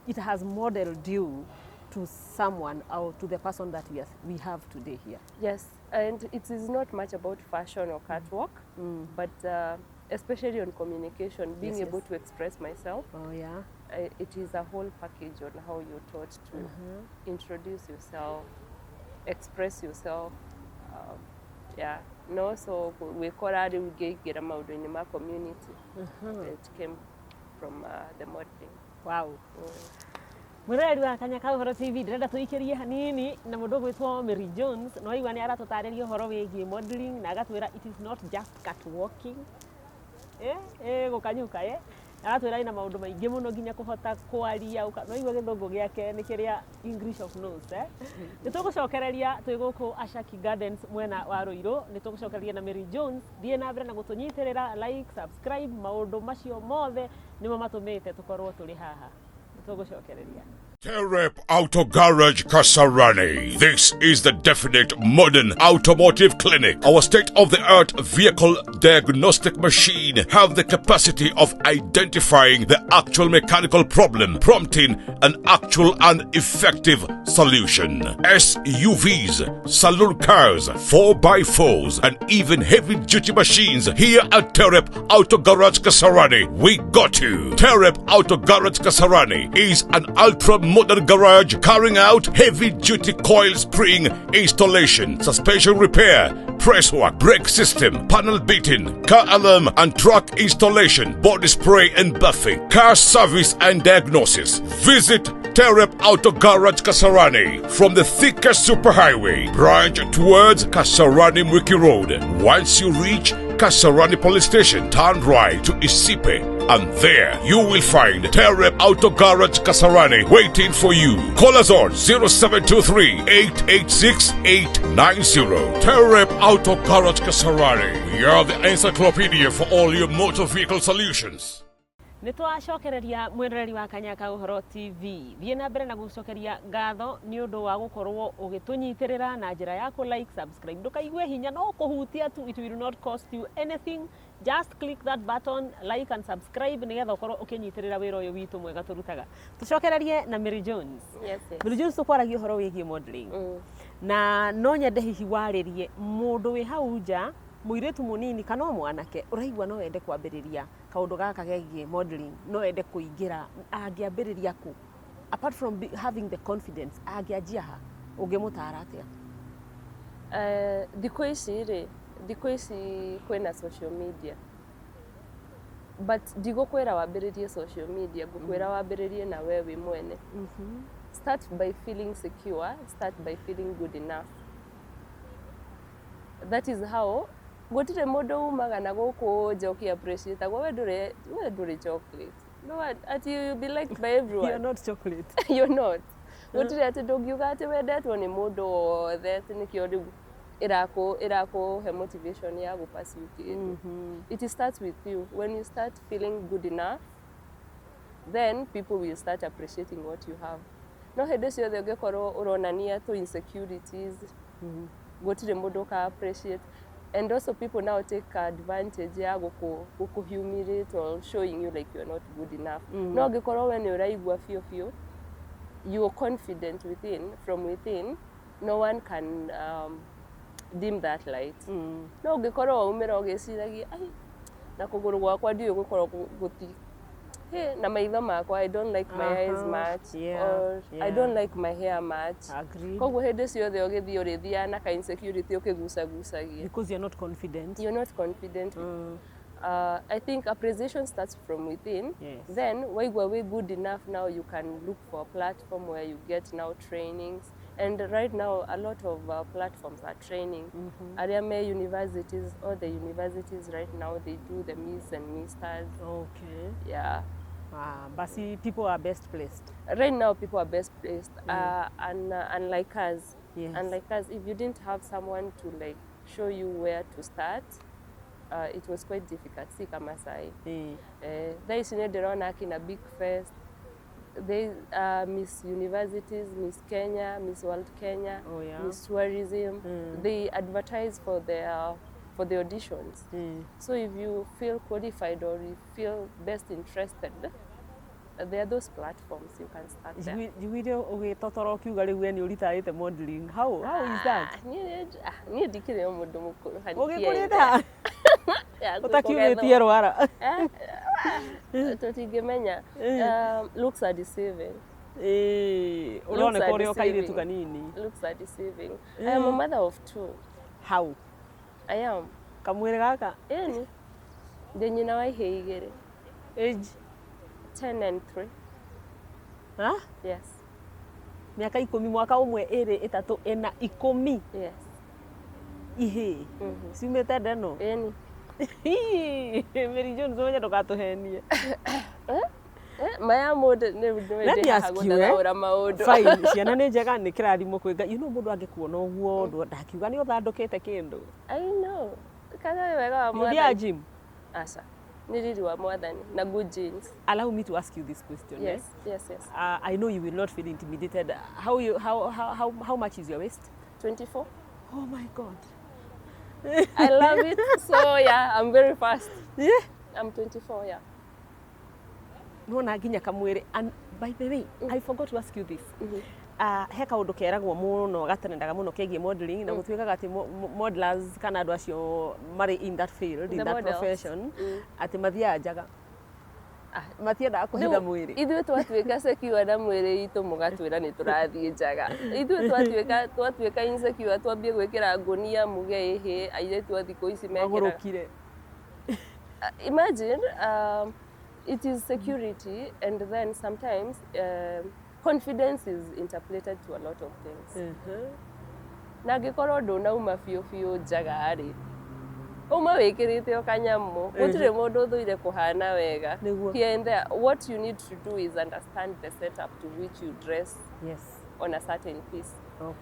it has modeled you to someone or to the person that we have today here.
Yes, and it is not much about fashion or catwalk, but especially on communication, being able to express myself.
Oh yeah.
It is a whole package on how you're taught to introduce yourself, express yourself. Yeah, no, so gwĩkora rĩu ngĩingĩra maũndũ-inĩ ma community. It came from the modeling.
Wow. Mwĩroreri wa Kanya ka Ũhoro TV, ndĩrenda tũikĩrie hanini na mũndũ ũgwĩtwo Mary Jones. No igua nĩ aratũtarĩria ũhoro wĩgiĩ modeling na agatwĩra it is not just catwalking, gũkanyuka, aratwĩra ina maũndũ maingĩ mũno, nginya kũhota kwaria. No igua gĩthũngũ gĩake nĩ kĩrĩa English of nose. Nĩ tũgũcokereria twĩ gũkũ Ashaki Gardens mwena wa Ruiru. Nĩ tũgũcokereria na Mary Jones. Thiĩ na mbere na gũtũnyitĩrĩra, like, subscribe, maũndũ macio mothe nĩmo matũmĩte tũkorwo tũrĩ haha. Nĩ tũgũcokereria.
Terep Auto Garage Kasarani. This is the definite modern automotive clinic. Our state-of-the-art vehicle diagnostic machine have the capacity of identifying the actual mechanical problem, prompting an actual and effective solution. SUVs, saloon cars, 4x4s, and even heavy-duty machines here at Terep Auto Garage Kasarani. We got you. Terep Auto Garage Kasarani is an ultra-modern garage carrying out heavy-duty coil spring installation, suspension repair, press work, brake system, panel beating, car alarm and truck installation, body spray and buffing, car service and diagnosis. Visit Terep Auto Garage Kasarani from the Thika Superhighway, branch towards Kasarani Mwiki Road. Once you reach Kasarani Police Station, turn right to Isipe, and there you will find Terep Auto Garage Kasarani waiting for you. Call us on 0723 886 890. Terep Auto Garage Kasarani. We are the encyclopedia for all your motor vehicle solutions.
Nä twacokereria, mwĩroreri wa Kanya ka Ũhoro TV. Thiĩ na mbere na gũcokeria ngatho nĩ ũndũ wa gũkorwo ũgĩtũnyitĩrĩra na njĩra ya kũ like, subscribe. Ndũkaigue hinya, no kũhutia tu, it will not cost you anything. Just click that button, like and subscribe, nĩgetha ũkorwo ũkĩnyitĩrĩra wĩra ũyũ witũ mwega tũrutaga. Tũcokererie na Mary Jones.
Yes.
Mary Jones, tũkwaragia ũhoro wĩgiĩ modeling na no nyende hihi warĩrie mũndũ wĩ hau nja, mũirĩtu mũnini kana o mwanake ũraigua no ende kwambĩrĩria kaũndũ gaka gegiĩ modeling, no ende kũingĩra, angĩambĩrĩria kũ? Apart from having the confidence, angĩanjia ha? Ũngĩmũtara atĩa?
Thikũ ici rĩ, thikũ ici kwĩna social media, but ndigũkwĩra wambĩrĩrie social media, ngũkwĩra wambĩrĩrie na we wĩ mwene. Start by feeling secure, start by feeling good enough. That is how. Gũtirĩ mũndũ umaga na gũkũ nja ũkĩ appreciate agwo we ndũrĩ chocolate, no ati you be liked by everyone.
You're not chocolate.
You're not. Gũtirĩ atĩ ndũngiuga atĩ wendetwo nĩ mũndũ wothe, atĩ nĩkĩo rĩu ĩrakũhe motivation ya gũ pursue kĩndũ. It starts with you. When you start feeling good enough, then people will start appreciating what you have. No hĩndĩ ciothe ũngĩkorwo ũronania tũ insecurities, gũtirĩ mũndũ ũka appreciate. And also people now take advantage ya gũkũ humiliate or showing you like you're not good enough. No angĩkorwo we nĩ ũraigua biũ biũ you're confident within, from within, no one can dim that light. No ũngĩkorwo waumĩra ũgĩciragia, ai, na kũgũrũ gwakwa ndiũĩ gũkorwo gũti hey, na maitho makwa, I don't like my eyes much, or I don't like my hair much.
Agreed.
Koguo hĩndĩ ciothe ũgĩthiĩ ũrĩthiaga na ka insecurity ũkĩgucagucagia.
Because you're not confident.
You're not confident. I think appreciation starts from within. Then waigua wĩ good enough, now you can look for a platform where you get now trainings. And right now a lot of platforms are training arĩa me universities. All the universities right now, they do the Miss and Misters. Yeah.
Ah, basi people are best placed.
Right now people are best placed, and unlike us, unlike us, if you didn't have someone to like show you where to start, it was quite difficult. Si kama sahi. Thaa ici nĩ ndĩrona akina Big Fest, they Miss Universities, Miss Kenya, Miss World Kenya, Miss Tourism, they advertise for the auditions. So if you feel qualified or you feel best interested, There are those platforms you can start there.
Njiguire ũgĩtotora ũkiuga rĩu we nĩ ũritaĩte modeling. How is that?
Ah, niĩ ndikĩrĩ o mũndũ mũkũrũ harĩ.
Ũgĩkũrĩte ha? Ũtakiumĩtie rwara.
Tũtingĩmenya. Looks are deceiving.
Ĩĩ, ũroneka ũrĩ o kairĩtu kanini.
Looks are deceiving. I am a mother of two.
How?
I am.
Kamwĩrĩ gaka?
Ĩni. Ndĩ nyina wa ihĩĩ igĩrĩ.
Age?
10 and 3.
Ha?
Yes.
Mĩaka 10, mwaka ũmwe, ĩrĩ, ĩtatũ, ĩna, 10.
Yes.
Ihĩĩ. Ciumĩte ndeno?
Ĩni.
Mary Jones, ũmenye ndũgatũhenie.
Maya mũndũ nĩ
Let me ask you, eh?
gũthathaũra maũndũ.
Fine, ciana nĩ njega, nĩ kĩrathimo kwĩ Ngai. You know mũndũ angĩkuona ũguo, ndakiuga nĩ ũthandũkĩte kĩndũ.
I know. Kana nĩ wega wa
Nĩ ũthiaga
Mwathani.
gym?
Aca. Nĩ riri wa Mwathani na good genes.
Allow me to ask you this question.
Yes,
Eh?
yes, yes.
I know you will not feel intimidated. How you how how how, how much is your waist?
24.
Oh my God.
I love it. So yeah, I'm very fast.
Yeah.
I'm 24, yeah.
Nona nginya kamwĩrĩ. And by the way, I forgot to ask you this. He kaũndũ keragwo mũno gatrendaga mũno kegiĩ modeling na gũtuĩkaga atĩ modelers kana andũ acio marĩ in that field, in
The
that
models.
profession, atĩ mathiaga njaga, matiendaga kũhitha mwĩrĩ.
Ithuĩ twatuĩka secure na mwĩrĩ itũ mũgatwĩra nĩ tũrathiĩ njaga. Ithuĩ twatuĩka insecure twambie gwĩkĩra ngũnia muge ĩhĩ airĩtu a thikũ ici mekĩraga.
Magũrũkire.
Imagine it is security, and then sometimes confidence is interpolated to a lot of things. Na angĩkorwo ndũnauma biũ biũ njaga rĩ, uma wĩkĩrĩte o kanyamũ, gũtirĩ mũndũ ũthũire kũhana wega.
Nĩguo.
Here and there, what you need to do is understand the setup to which you dress on a certain piece.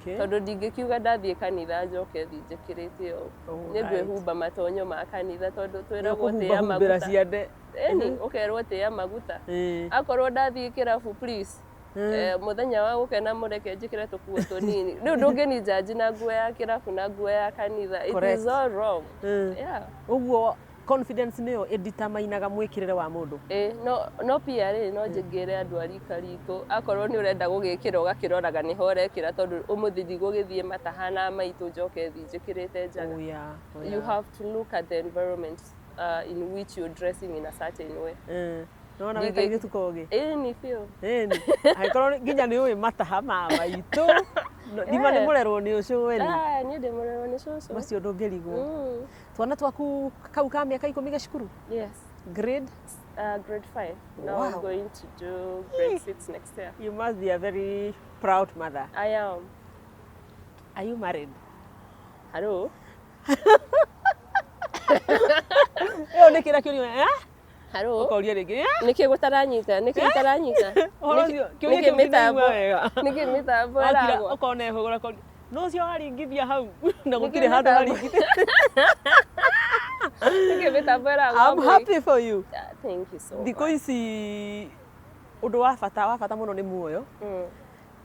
Tondũ ndingĩkiuga ndathiĩ kanitha njoke thiĩ njĩkĩrĩte ũũ. Nĩ ngwĩhumba matonyo ma kanitha tondũ twĩragwo tĩĩa
Nĩũkũhumbahumbĩra
maguta.
ciande.
Ĩni, ũkerwo tĩĩa maguta. Akorwo ndathiĩ kĩrabu, please, mũthenya wa gũkena mũreke njĩkĩre tũkuo tũnini. Rĩu ndũngĩni na nguo ya kĩrabu na nguo ya kanitha. It
Correct.
is all wrong. Yeah.
Ũguo confidence nĩyo ĩditamainaga mwĩkĩrĩre wa mũndũ.
Ĩ, no pia rĩ, no njĩngĩre andũ a rika ritũ, akorwo nĩ ũrenda gũgĩkĩra ũgakĩroraga nĩho ũrekĩra, tondũ ũmũthĩ ndigũgĩthiĩ matahana maitũ njoke thiĩ njĩkĩrĩte njaga.
Oh yeah. Oh
You
yeah.
have to look at the environment in which you're dressing in a certain way.
Nona wĩ kairĩtu kogĩ.
Ĩ, nĩ biũ.
Ĩni, angĩkorwo nginya nĩ ũĩ mataha ma maitũ, thima nĩ mũrerwo nĩ ũcũweni.
Ah, niĩ ndĩ mũrerwo nĩ cũcũ.
Macio ndũngĩrigwo. Twana twaku kau ka mĩaka 10 gacukuru?
Yes.
Grade?
Grade 5. Now
Wow.
I'm going to do grade 6 next year.
You must be a very proud mother.
I am.
Are you married?
Hello?
Ĩyo nĩ kĩra kĩũria, eh?
Hello?
Ũkoria rĩngĩ, eh?
Nĩkĩ gũtaranyita? Nĩkĩ itaranyita?
Ũhoro ũcio, kĩũria
Nĩkĩ
kĩu
mĩtambo?
ndinaigua wega.
Nĩkĩ mĩtambo
Wakira
ĩragwa?
ũkona ĩhũgũra ũkoria, no ũcio waringithia hau na
Nĩkĩ
gũtirĩ handũ
mĩtambo?
haringithia.
Nĩkĩ mĩtambo ĩragwa?
I'm happy for you.
Thank you so
Thikũ
much.
ici ũndũ wa bata mũno nĩ muoyo.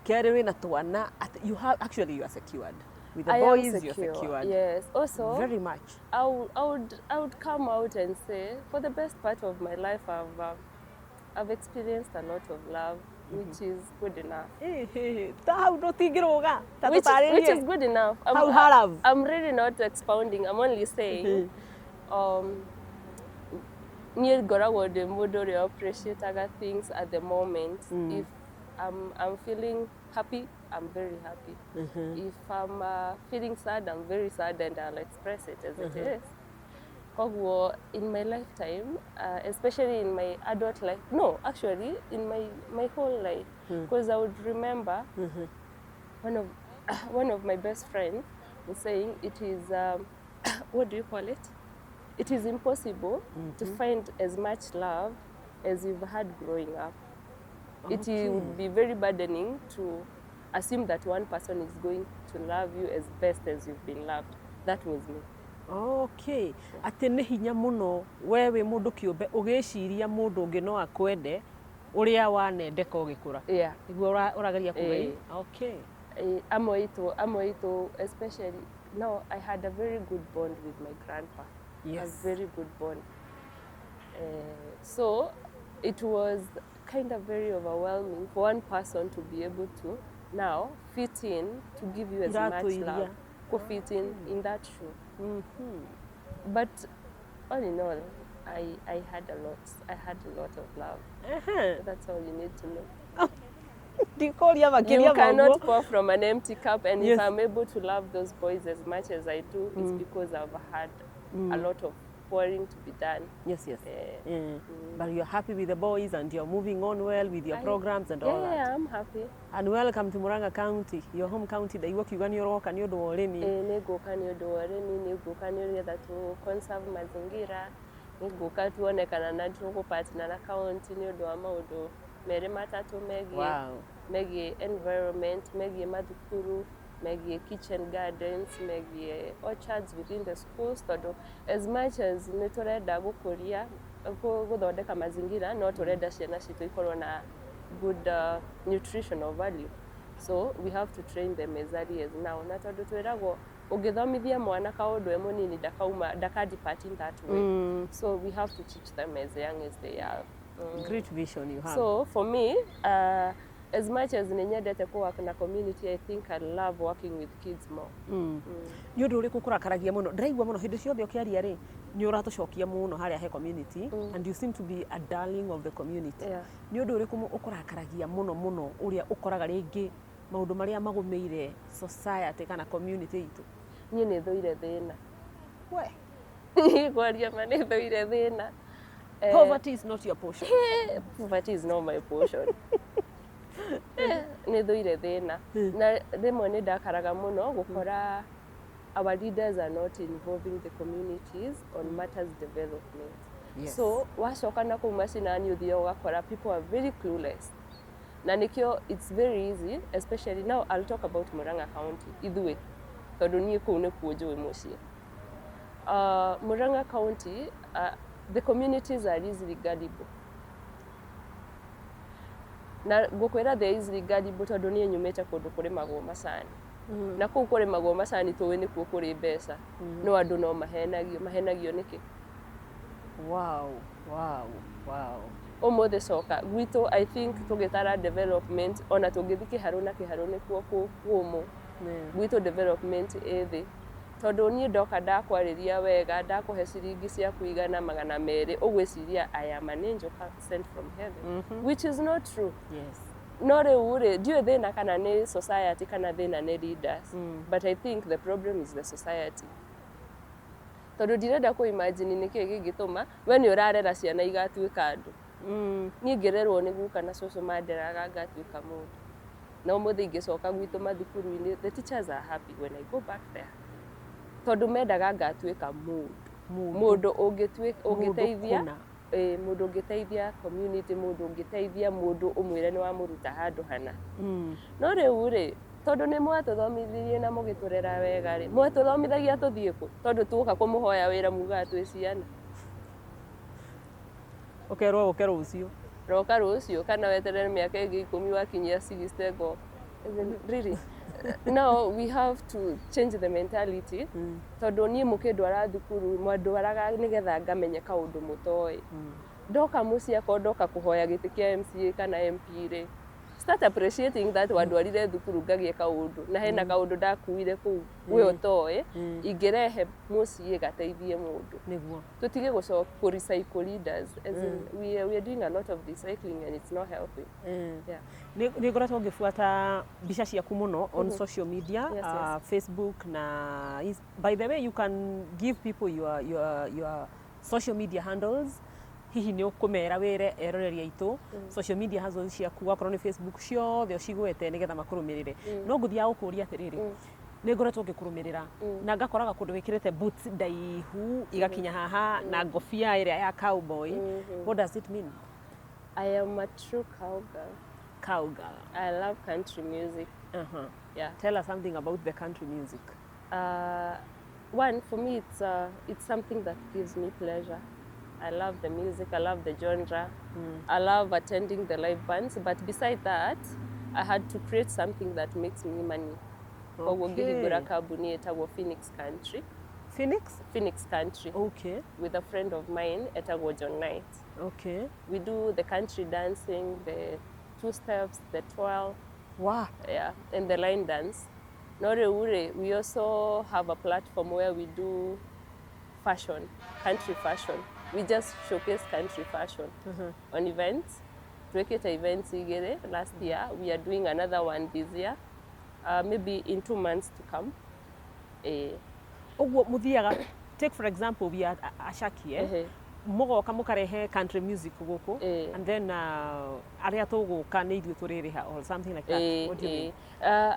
Kerĩ wĩna twana, you have actually you are secured. With the
I am
boys you're
secure.
secured.
Yes. Also,
Very much.
I would come out and say, for the best part of my life, I've experienced a lot of love, which is good enough.
Ta hau ndũtingĩrũga ta
Which is
tũtarĩrie.
good enough.
How have?
I'm really not expounding. I'm only saying, niĩ ngoragwo ndĩ mũndũ ũrĩa appreciataga things at the moment. If I'm feeling happy, I'm very happy. If I'm feeling sad, I'm very sad and I'll express it as it is. Koguo in my lifetime, especially in my adult life, no, actually in my whole life, because I would remember one of my best friends was saying it is, what do you call it? It is impossible to find as much love as you've had growing up. It would be very burdening to assume that one person is going to love you as best as you've been loved. That was me.
Okay, atĩ nĩ hinya mũno we wĩ mũndũ kĩũmbe ũgĩciria mũndũ ũngĩ no akwende ũrĩa wanendeka ũgĩkũra.
Yeah.
Nĩguo ũrageria kuga.
Eh.
Okay.
Amwe aitũ especially now, I had a very good bond with my grandpa. A very good bond. So it was kind of very overwhelming for one person to be able to now fit in to give you as
Iratũ
much
iria.
Love go fit in that shoe. But all in all, I had a lot. I had a lot of love. That's all you need to know.
Ndikũria
You
makĩria ma
cannot
ũguo.
Pour from an empty cup, and
Yes.
if I'm able to love those boys as much as I do, it's because I've had a lot of pouring to be done.
Yes.
Eh.
But you're happy with the boys and you're moving on well with your programs and all that.
Yeah, I'm happy.
And welcome to Murang'a County, your home county. Ndaigua ũkiuga nĩ ũroka nĩ ũndũ wa ũrĩmi.
Ĩĩ, nĩ ngũka nĩ ũndũ wa ũrĩmi, nĩ ngũka nĩ getha tũ conserve mazingira, nĩ ngũka tuone kana na tũgũpartner na county nĩ ũndũ wa maũndũ merĩ matatũ megiĩ megiĩ environment, megiĩ mathukuru, megiĩ kitchen gardens, megiĩ orchards within the schools, tondũ as much as nĩ tũrenda gũkũria gũthondeka mazingira, no tũrenda ciana citũ ikorwo na good nutritional value, so we have to train them as early as now. Na tondũ twĩragwo ũngĩthomithia mwana kaũndũ e mũnini, ndakauma ndaka depart in that way, so we have to teach them as young as they are.
Great vision you have.
So for me, as much as nĩ nyendete kũ work na community, I think I love working with kids more.
Nĩ ũndũ ũrĩkũ kũrakaragia mũno? Ndĩraigua mũno hĩndĩ ciothe ũkĩaria rĩ, nĩ ũratũcokia mũno harĩa he community, and you seem to be a darling of the community. Nĩ ũndũ ũrĩkũ ũkũrakaragia mũno mũno, ũrĩa ũkoraga rĩngĩ maũndũ marĩa magũmĩire society kana community itũ?
Niĩ nĩ thũire thĩna.
We.
Kwaria ma, nĩ thũire thĩna.
Poverty is not your portion.
Poverty is not my portion. Nĩ thũire thĩna, na rĩmwe nĩ ndakaraga mũno gũkora our leaders are not involving the communities on matters development. So wacoka na kũu macinani, ũthiaga ũgakora people are very clueless, na nĩkĩo it's very easy, especially now I'll talk about Murang'a County ithuĩ, tondũ niĩ kũu nĩkuo njũĩ mũciĩ. Murang'a County, the communities are easily gullible, na ngũkwĩra they are easily gullible tondũ niĩ nyumĩte kũndũ kũrĩmagwo macani, na kũu kũrĩmagwo macani tũĩ nĩkuo kũrĩ mbeca, no andũ no mahenagio. Mahenagio nĩkĩ?
Wow.
Ũmũthĩ coka gwitũ, I think tũgĩtara development, ona tũngĩthiĩ kĩharũ na kĩharũ nĩkuo kũmũ. Gwitũ development ĩ thĩ, tondũ niĩ ndoka ndakwarĩria wega, ndakũhe ciringi ciaku 200, ũgwĩciria I am an angel sent from heaven, which is not true. No rĩu rĩ, ndiũĩ thĩna kana nĩ society kana thĩna nĩ leaders, but I think the problem is the society, tondũ ndirenda kũ imagine nĩkĩĩ gĩngĩtũma we nĩ ũrarera ciana igatuĩka andũ. Niĩ ngĩrerwo nĩ guka na cũcũ manderaga ngatuĩka mũndũ, na ũmũthĩ ingĩcoka gwitũ mathukuru-inĩ, the teachers are happy when I go back there, tondũ mendaga ngatuĩka mũndũ.
Mũndũ.
Mũndũ ũngĩtuĩka ũngĩteithia
kũna.
Ĩĩ, mũndũ ũngĩteithia community, mũndũ ũngĩteithia mũndũ ũmwĩre nĩ wamũruta handũ hana. No rĩu rĩ, tondũ nĩ mwatũthomithirie na mũgĩtũrera wega rĩ, mwatũthomithagia tũthiĩ kũ? Tondũ tuoka kũmũhoya wĩra mugaga twĩ ciana.
Ũkerwo ũke rũciũ.
Roka rũciũ kana weterere mĩaka ĩngĩ 10 wakinyia 60 ngo. Really, now we have to change the mentality, tondũ niĩ mũkĩndwara thukuru mwandwaraga nĩgetha ngamenye kaũndũ mũtoĩ. Ndoka mũciĩ, akorwo ndoka kũhoya gĩtĩ kĩa MCA kana MP rĩ, start appreciating that wandwarire thukuru ngagĩe kaũndũ, na hena kaũndũ ndakuire kũu we ũtoĩ, ingĩrehe mũciĩ gateithie mũndũ. Tũtige gũcoka kũ recycle leaders, as in, we are doing a lot of recycling and it's not helping. Yeah.
Nĩ ngoretwo ngĩbuata mbica ciaku mũno on social media, Facebook na by the way, you can give people your social media handles. Hihi nĩ ũkũmera wĩre eroreri aitũ social media handles ciaku, wakorwo nĩ Facebook, ciothe ũcigwete nĩgetha makũrũmĩrĩre. No ngũthiaga gũkũria atĩrĩrĩ, nĩ ngoretwo ngĩkũrũmĩrĩra na ngakoraga kũndũ wĩkĩrĩte boots ndaihu igakinya haha na ngobia ĩrĩa ya cowboy. What does it mean?
I am a true cowgirl.
Cowgirl.
I love country music. Yeah.
Tell us something about the country music.
One, for me, it's something that gives me pleasure. I love the music. I love the genre. I love attending the live bands. But beside that, I had to create something that makes me money. Koguo ngĩhingũra kambuni ĩtagwo Phoenix Country.
Phoenix?
Phoenix Country.
Okay.
With a friend of mine etagwo John Knight. We do the country dancing, the two steps, the twirl, yeah, and the line dance. No rĩu rĩ, we also have a platform where we do fashion, country fashion. We just showcase country fashion on events. Twĩkĩte events igĩrĩ last year. We are doing another one this year, maybe in 2 months to come.
Ũguo mũthiaga, take for example, we are Ashaki, eh?
Ehe.
Mũgoka mũkarehe country music gũkũ and then arĩa tũgũka nĩ ithuĩ tũrĩrĩha or something like that? What do you mean?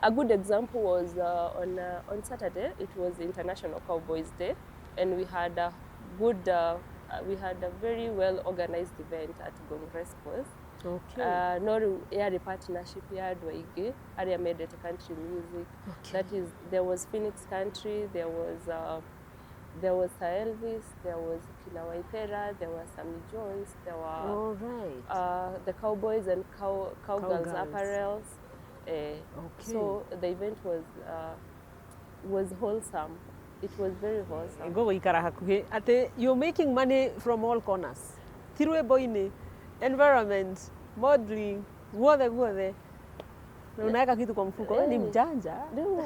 A good example was on Saturday. It was International Cowboys Day, and we had a very well organized event at Ngong Race Course. No rĩu yarĩ partnership ya andũ aingĩ arĩa mendete country music. That is, there was Phoenix Country, there was Sir Elvis, there was Kina Waithera, there was Sammy Jones, there were
All right.
the cowboys and cowgirls
Cowgirls.
Apparels. So the event was wholesome. It was very wholesome.
Ngũgũikara hakuhĩ atĩ you're making money from all corners, ti rwĩmbo-inĩ, environment, modeling, guothe guothe, na unaweka kitu kwa mfuko. Wewe ni mjanja.
Rĩu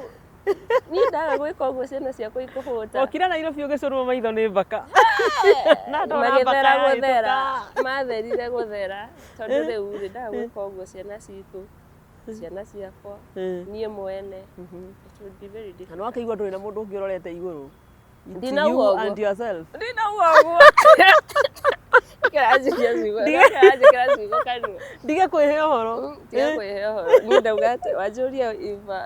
niĩ ndaga gwĩka ũguo ciana ciakwa ikũhũta.
Okira Nairobi ũgĩcũrwo maitho nĩ mbaka na ndona mbaka
Magĩthera gũthera
yahĩtũka.
Matherire gũthera tondũ rĩu rĩ, ndaga gwĩka ũguo ciana citũ, ciana ciakwa, niĩ mwene, it would be very
Na
difficult.
nĩ wakĩigua ndũrĩ na mũndũ ũngĩ ũrorete igũrũ. It's
Ndinauga
you
ũguo.
and yourself.
Ndinauga ũguo. Kĩranjĩkia ciugo, kĩranjĩkĩra ciugo kanua.
Ndige kwĩhe ũhoro.
Tiga kwĩhe ũhoro. Niĩ ndauga atĩ wanjũria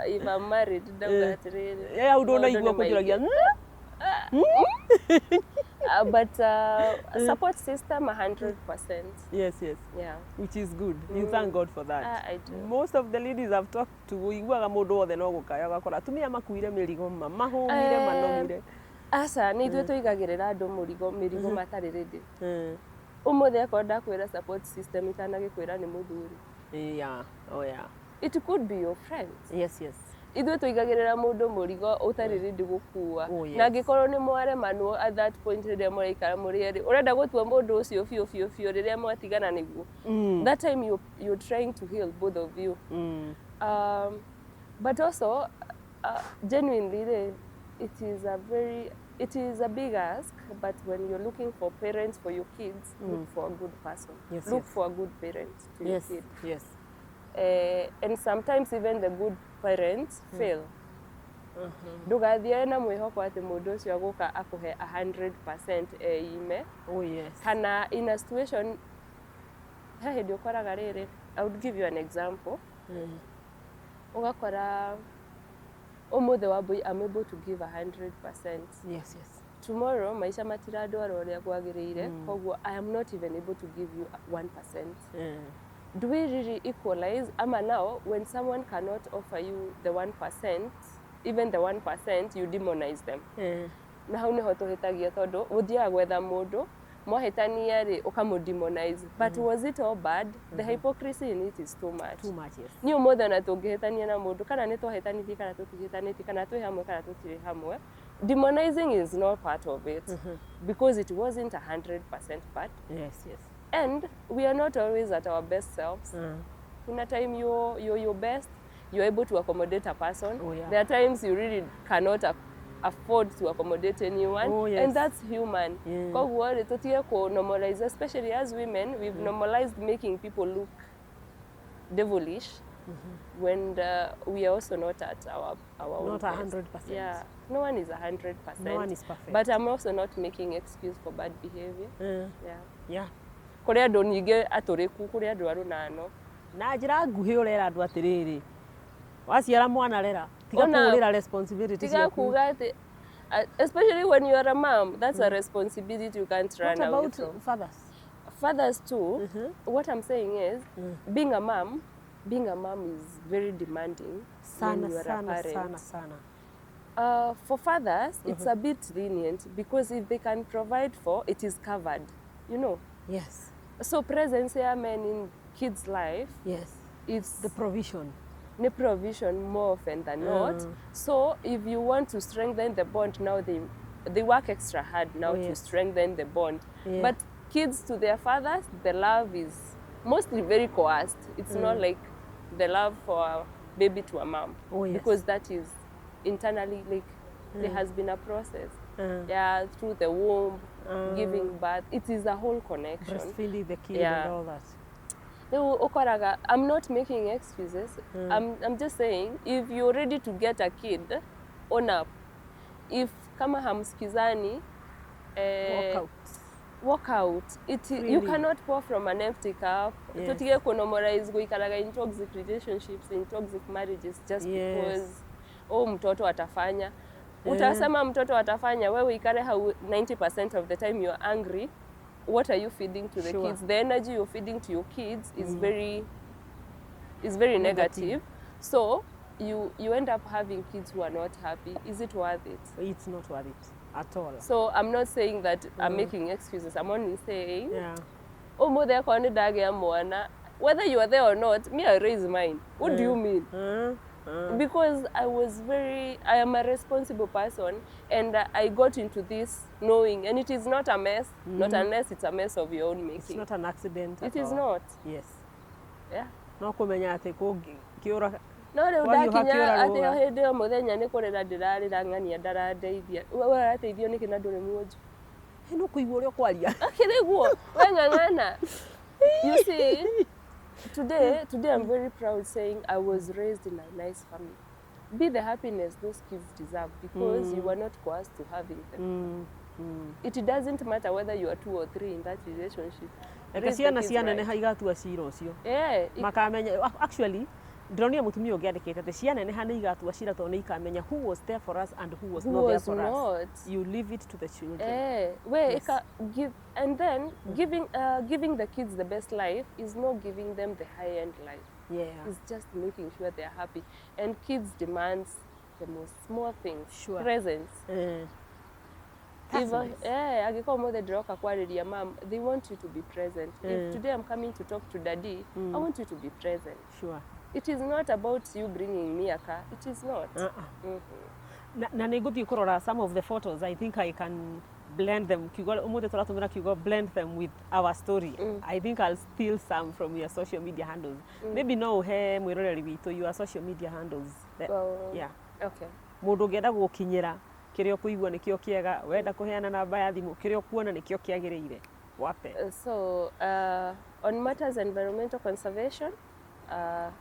if I'm married, ndauga atĩrĩrĩ,
Hau ndũnaigua
maũndũ nĩ
kũnjũragia.
maingĩ. But support system 100%.
Yes.
Yeah.
Which is good. You thank God for that.
Ah, I do.
Most of the ladies I've talked to, ũiguaga mũndũ wothe no gũkaya, ũgakora atumia makuire mĩrigo ma mahũmire, manogire.
Aca, nĩ ithuĩ tũigagĩrĩra andũ mũrigo, mĩrigo matarĩ ready. Ũmũthĩ akorwo ndakwĩra support system, itanagĩkwĩra nĩ mũthuri.
Yeah. Oh yeah.
It could be your friends.
Yes.
Ithuĩ tũigagĩrĩra mũndũ mũrigo ũtarĩ ready gũkua.
Oh, yes.
Na angĩkorwo nĩ mwaremanwo at that point rĩrĩa mũraikara mũrĩ erĩ, ũrenda gũtua mũndũ ũcio biũ biũ biũ rĩrĩa mwatigana nĩguo. That time you're trying to heal, both of you. But also, genuinely, it is a big ask, but when you're looking for parents for your kids, look for a good person. Look for a good parent to your kid. And sometimes even the good parents fail. Ndũgathiĩ na mwĩhoko atĩ mũndũ ũcio agũka akũhe 100% eime.
Oh yes.
Kana in a situation, he hĩndĩ ũkoraga rĩrĩ, I would give you an example. Ũgakora ũmũthĩ Wambui, I'm able to give 100%. Tomorrow maica matirandwara ũrĩa kwagĩrĩire, koguo I am not even able to give you 1%. Do we really equalize? Ama now when someone cannot offer you the 1%, even the 1%, you demonize them. Na hau niho tũhĩtagia, tondũ ũthiaga gwetha mũndũ, mwahĩtania rĩ, ũkamũ-demonize. But was it all bad? The hypocrisy in it is too much.
Too much, yes.
Niĩ ũmũthĩ ona tũngĩhĩtania na mũndũ, kana nĩ twahĩtanĩtie kana tũtihĩtanĩtie, kana twĩ hamwe kana tũtirĩ hamwe, demonizing is not part of it, because it wasn't 100% bad. And we are not always at our best selves. Kuna time you're your best, you're able to accommodate a person. There are times you really cannot afford to accommodate anyone. And that's human. Koguo rĩ, tũtige kũ normalize, especially as women, we've normalized making people look devilish when we are also not at our own
Not
best.
100%.
Yeah, no one is 100%.
No one is perfect.
But I'm also not making excuse for bad behavior. Yeah. Kũrĩ andũ ningĩ atũrĩku, kũrĩ andũ arũnano.
Na njĩra nguhĩ ũrera andũ atĩrĩrĩ, waciara mwana rera, tiga kũũrĩra responsibility
Tiga
ciaku.
kuga atĩ, especially when you are a mom, that's a responsibility you can't run
What
away
about
from.
fathers?
Fathers too. What I'm saying is, being a mom is very demanding
Sana,
when you are a
sana,
parent.
Sana sana.
For fathers, it's a bit lenient because if they can provide for, it is covered. So presence ya men in kids' life, it's
The provision.
Ni provision more often than not. So if you want to strengthen the bond now, they They work extra hard now
Oh,
to
yes.
strengthen the bond.
Yeah.
But kids to their fathers, the love is mostly very coerced. It's not like the love for a baby to a mom.
Oh, yes.
Because that is internally, like, there has been a process. Yeah, through the womb, giving birth. It is a whole connection.
Breastfeeding the kid
Yeah.
and all that.
Rĩu ũkoraga, I'm not making excuses. I'm just saying, if you're ready to get a kid, own up. If kama hamsikizani,
Walk out.
Walk out. You
Really?
cannot pour from an empty cup.
Yes.
Tutige kunormalize guikaraga in toxic relationships, in toxic marriages, just because, oh, mtoto atafanya. Utasema mtoto atafanya, wewe ikare hau. 90% of the time you're angry. What are you feeding to the kids? The energy you're feeding to your kids is very
Negative.
negative. So you end up having kids who are not happy. Is it worth it?
It's not worth it at all.
So I'm not saying that I'm making excuses. I'm only saying, ũmũthĩ akorwo nĩ ndagĩa mwana, whether you are there or not, me, I raise mine. What do you mean? Because I am a responsible person, and I got into this knowing, and it is not a mess, not unless it's a mess of your own
It's
making.
Not an accident
It
at
is
all.
not.
Yes.
Yeah.
No kũmenya atĩ kũngĩũra
No rĩu
Wahiũha
ndakinya
kĩũra
atĩ
rũra.
o hĩndĩ o mũthenya nĩ kũrĩra ndĩrarĩra, ng'ania ndarandeithia. We ũrateithio nĩkĩ na ndũrĩ muonju?
No kũigua ũrĩa ũkwaria.
Akĩrĩguo we ng'ang'ana. You see, today I'm very proud saying I was raised in a nice family. Be the happiness those kids deserve, because you were not coerced to having them. It doesn't matter whether you are two or three in that relationship.
Reke
Raise the
ciana
kids
cianeneha
right.
igatua cira ũcio.
Yeah,
Makamenya, actually ndĩronire mũtumia ũngĩ andĩkĩte atĩ cianeneha nĩ igatua cira tondũ nĩ ikamenya who was there for us and who was
Who
not there
was
for us.
Not.
You leave it to the children.
Eh, we
Yes.
give, and then giving the kids the best life is not giving them the high end life. It's just making sure they're happy. And kids demands the most small things. Presence.
That's
If,
nice.
Angĩkorwo ũmũthĩ ndĩroka kwarĩria mam, they want you to be present. If today I'm coming to talk to daddy, I want you to be present. It is not about you bringing me a car. It is not.
Uh-uh. Na nĩ ngũthiĩ kũrora some of the photos. I think I can blend them. Kiugo ũmũthĩ tũratũmĩra kiugo "blend them" with our story. I think I'll steal some from your social media handles. Maybe no ũhe mwĩroreri witũ your social media handles.
Well,
yeah.
Okay.
Mũndũ ũngĩenda gũkinyĩra kĩrĩa ũkũigua nĩkĩo kĩega, wenda kũheana namba ya thimũ, kĩrĩa ũkuona nĩkĩo kĩagĩrĩire, wape.
So on matters environmental conservation,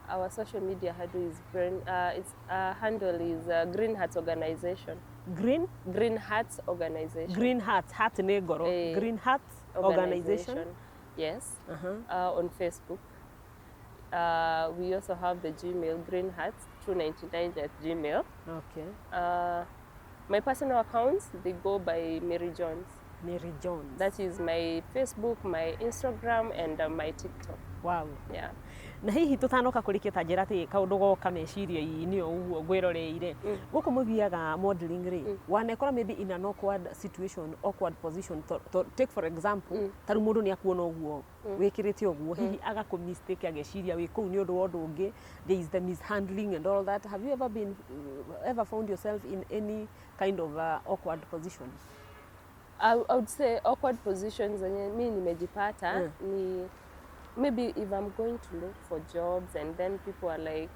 our social media handle is green. Its handle is Green Hearts Organization.
Green
Green Hearts Organization.
Green Heart, heart nĩ ngoro.
Eh,
Green Heart Organization.
Yes. On Facebook. We also have the Gmail, greenhearts299@gmail. My personal accounts, they go by Mary Jones.
Mary Jones.
That is my Facebook, my Instagram, and my TikTok. Yeah.
Na hihi tũtanoka kũrĩkia, ta njĩra atĩ kaũndũ goka meciria-inĩ o ũguo ngwĩroreire gũkũ mũthiaga modeling rĩ, wanekora maybe in an awkward situation, awkward position? To, take for example, ta rĩu mũndũ nĩ akuona ũguo wĩkĩrĩte ũguo, hihi agakũ mistake ageciria wĩ kũu nĩ ũndũ wa ũndũ ũngĩ. There is the mishandling and all that. Have you ever been ever found yourself in any kind of awkward position?
I would say awkward positions zenye mi nimejipata ni maybe if I'm going to look for jobs and then people are like,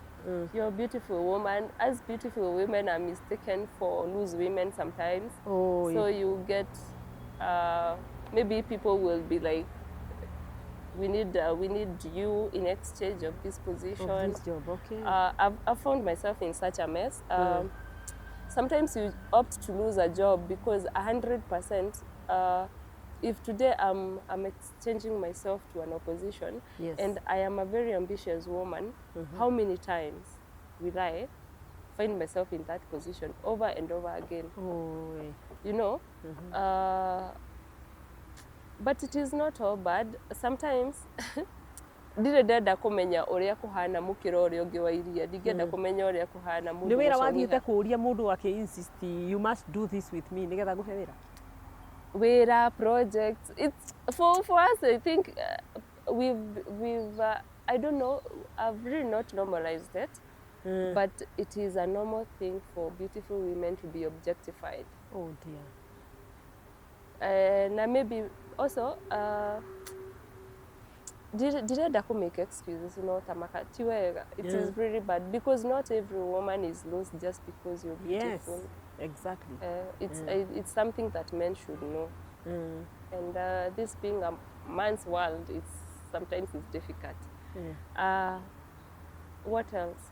"You're a beautiful woman." As beautiful women are mistaken for loose women sometimes.
Oh,
So you get, maybe people will be like, We need you in exchange of this position."
Of this job, okay.
I've found myself in such a mess. Sometimes you opt to lose a job because 100%, if today I'm exchanging myself to an opposition and I am a very ambitious woman, how many times will I find myself in that position over and over again?
Oh.
You know? But it is not all bad. Sometimes ndirĩ ndenda kũmenya ũrĩa kũhana mũkĩra ũrĩa ũngĩ wa iria, ndingĩenda kũmenya ũrĩa kũhana mũndũ
Nĩ wĩra
gũcũngĩha.
Wathiĩte kũũria mũndũ akĩ insist, "You must do this with me nĩgetha ngũhe wĩra"?
Wĩra, projects, it's for us, I think we've I don't know, I've really not normalized it, but it is a normal thing for beautiful women to be objectified.
Oh dear.
Na maybe also ndirenda ku make excuses, no tamaka ti wega. It is really bad because not every woman is lost just because you're beautiful. It's something that men should know, and this being a man's world, it's sometimes it's difficult. What else?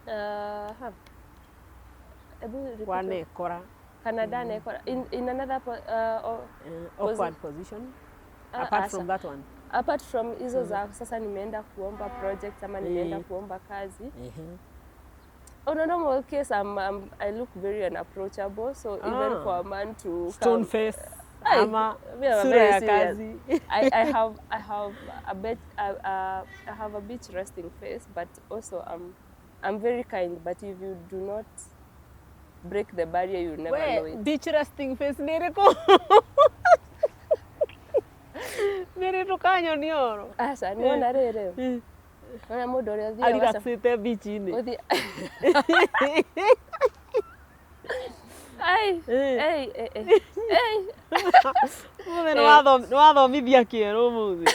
Huh. Ebu repeat.
Wanekora.
Kana ndanekora in another oh,
Awkward position apart
Acha.
From that one.
Apart from hizo za sasa nimeenda kuomba project ama nimeenda kuomba kazi, on a normal case I look very unapproachable, so even for a man to
Stone
come,
face
Ai,
ama
me, I'm
sura
very
ya
serious.
kazi.
I have a bit resting face, but also I'm very kind. But if you do not break the barrier, you never know
We
it.
Beach resting face nĩ ĩrĩkũ? Nĩ rĩ ndũkanyonie oro.
Aca, nĩwona rĩrĩ, wona mũndũ ũrĩa ũthiaga
Arelaxĩte beach-inĩ.
Ai, ei, ei, ei, ei.
Ũmũthĩ nĩ wathomithia kĩerũ ũmũthĩ.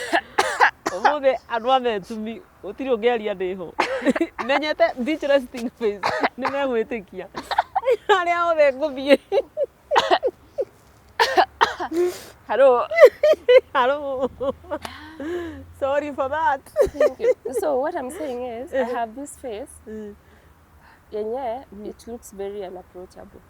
Ũmũthĩ andũ a metumi gũtirĩ ũngĩaria ndĩho. Menyete beach resting face nĩ megwĩtĩkia. Arĩa othe ngũthiĩ.
Hello.
Hello. Sorry for that.
Thank you. So what I'm saying is, I have this face yenye it looks very unapproachable.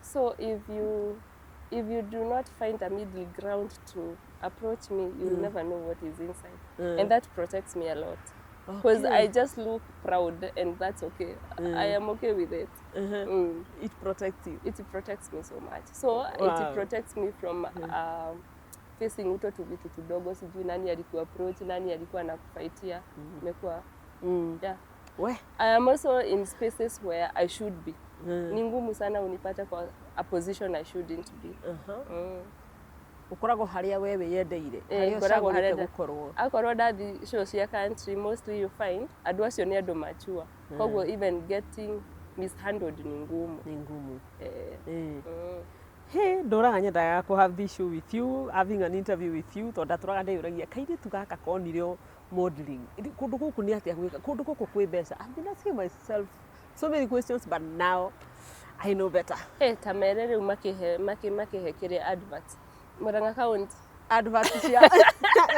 So if you do not find a middle ground to approach me, you'll never know what is inside. And that protects me a lot. Because I just look proud and that's okay. I am okay with it.
It protects you.
It protects me so much. So it protects me from facing uto tu vitu tudogo, sijui nani alikuwa approach, nani alikuwa anakufightia. Imekuwa yeah.
We.
I am also in spaces where I should be. Ni ngumu sana unipate kwa a position I shouldn't be.
Ũkoragwo harĩa we wĩyendeire.
Eh,
Harĩa
ngoragwo
ũcagũrĩte
harĩa
gũkorwo.
Akorwo ndathi show cia country, mostly you find andũ acio nĩ andũ mature, koguo even getting mishandled ni ngumu.
Nĩ ngumu.
Eh,
Hey, ndũraga nyendaga kũ have this show with you, having an interview with you, tondũ ndatũraga ndĩyũragia kairĩtu gaka konire modeling. Kũndũ gũkũ nĩ atĩa gwĩka? Kũndũ gũkũ kwĩ mbeca? I've been asking myself so many questions, but now I know better.
Hey, ta mere rĩu makĩhe makĩhe kĩrĩa advert Murang'a County.
Advert cia,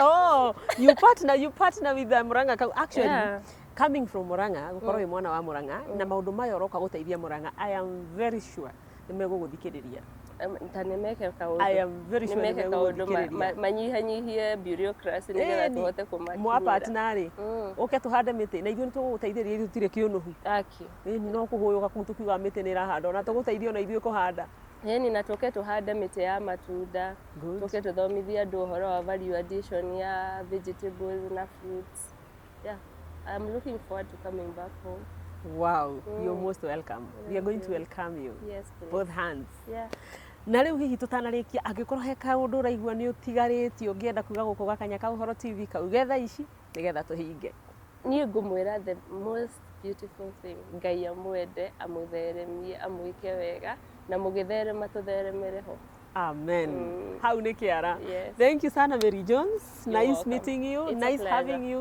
oh, you partner with the Murang'a actually. Coming from Murang'a, gukorwo wĩ mwana wa Murang'a na maũndũ maya ũroka gũteithia Murang'a, I am very sure nĩ megũgũthikĩrĩria.
Ta nĩmeke kaũndũ.
I am very sure
nĩmeke kaũndũ
nĩmegũgũthikĩrĩria.
Manyihanyihie bureaucracy nĩgetha
Ĩni,
tũhote kũmakinyĩra.
Mwa partner rĩ, ũke tũhande mĩtĩ na ithuĩ nĩ tũgũgũteithĩrĩria, ithuĩ tũtirĩ kĩũnũhu.
Aki.
Ĩni no kũhũyũka kũu tũkiuga mĩtĩ nĩ ĩrahandwo na tũgũteithia ona ithuĩ kũhanda.
Ĩni, na tũke tũhande mĩtĩ ya matunda.
Good.
Tũke tũthomithie andũ ũhoro wa value addition ya vegetables na fruits. Yeah, I'm looking forward to coming back home.
Wow, you're most welcome. We are going to welcome you.
Yes, please.
Both hands. Na rĩu hihi tũtanarĩkia, angĩkorwo he kaũndũ ũraigua nĩ ũtigarĩtie ũngĩenda kuga gũkũ gakanya ka Ũhoro TV, kauge thaa ici nĩgetha tũhinge.
Niĩ ngũmwĩra the most beautiful thing, Ngai amwende, amũtheremie, amwĩke wega, na mũgĩtherema tũtheremere ho.
Amen. Hau nĩ kĩara.
Yes.
Thank you sana, Mary Jones.
You're
Nice
welcome.
meeting you.
It's a
Nice
pleasure.
having you.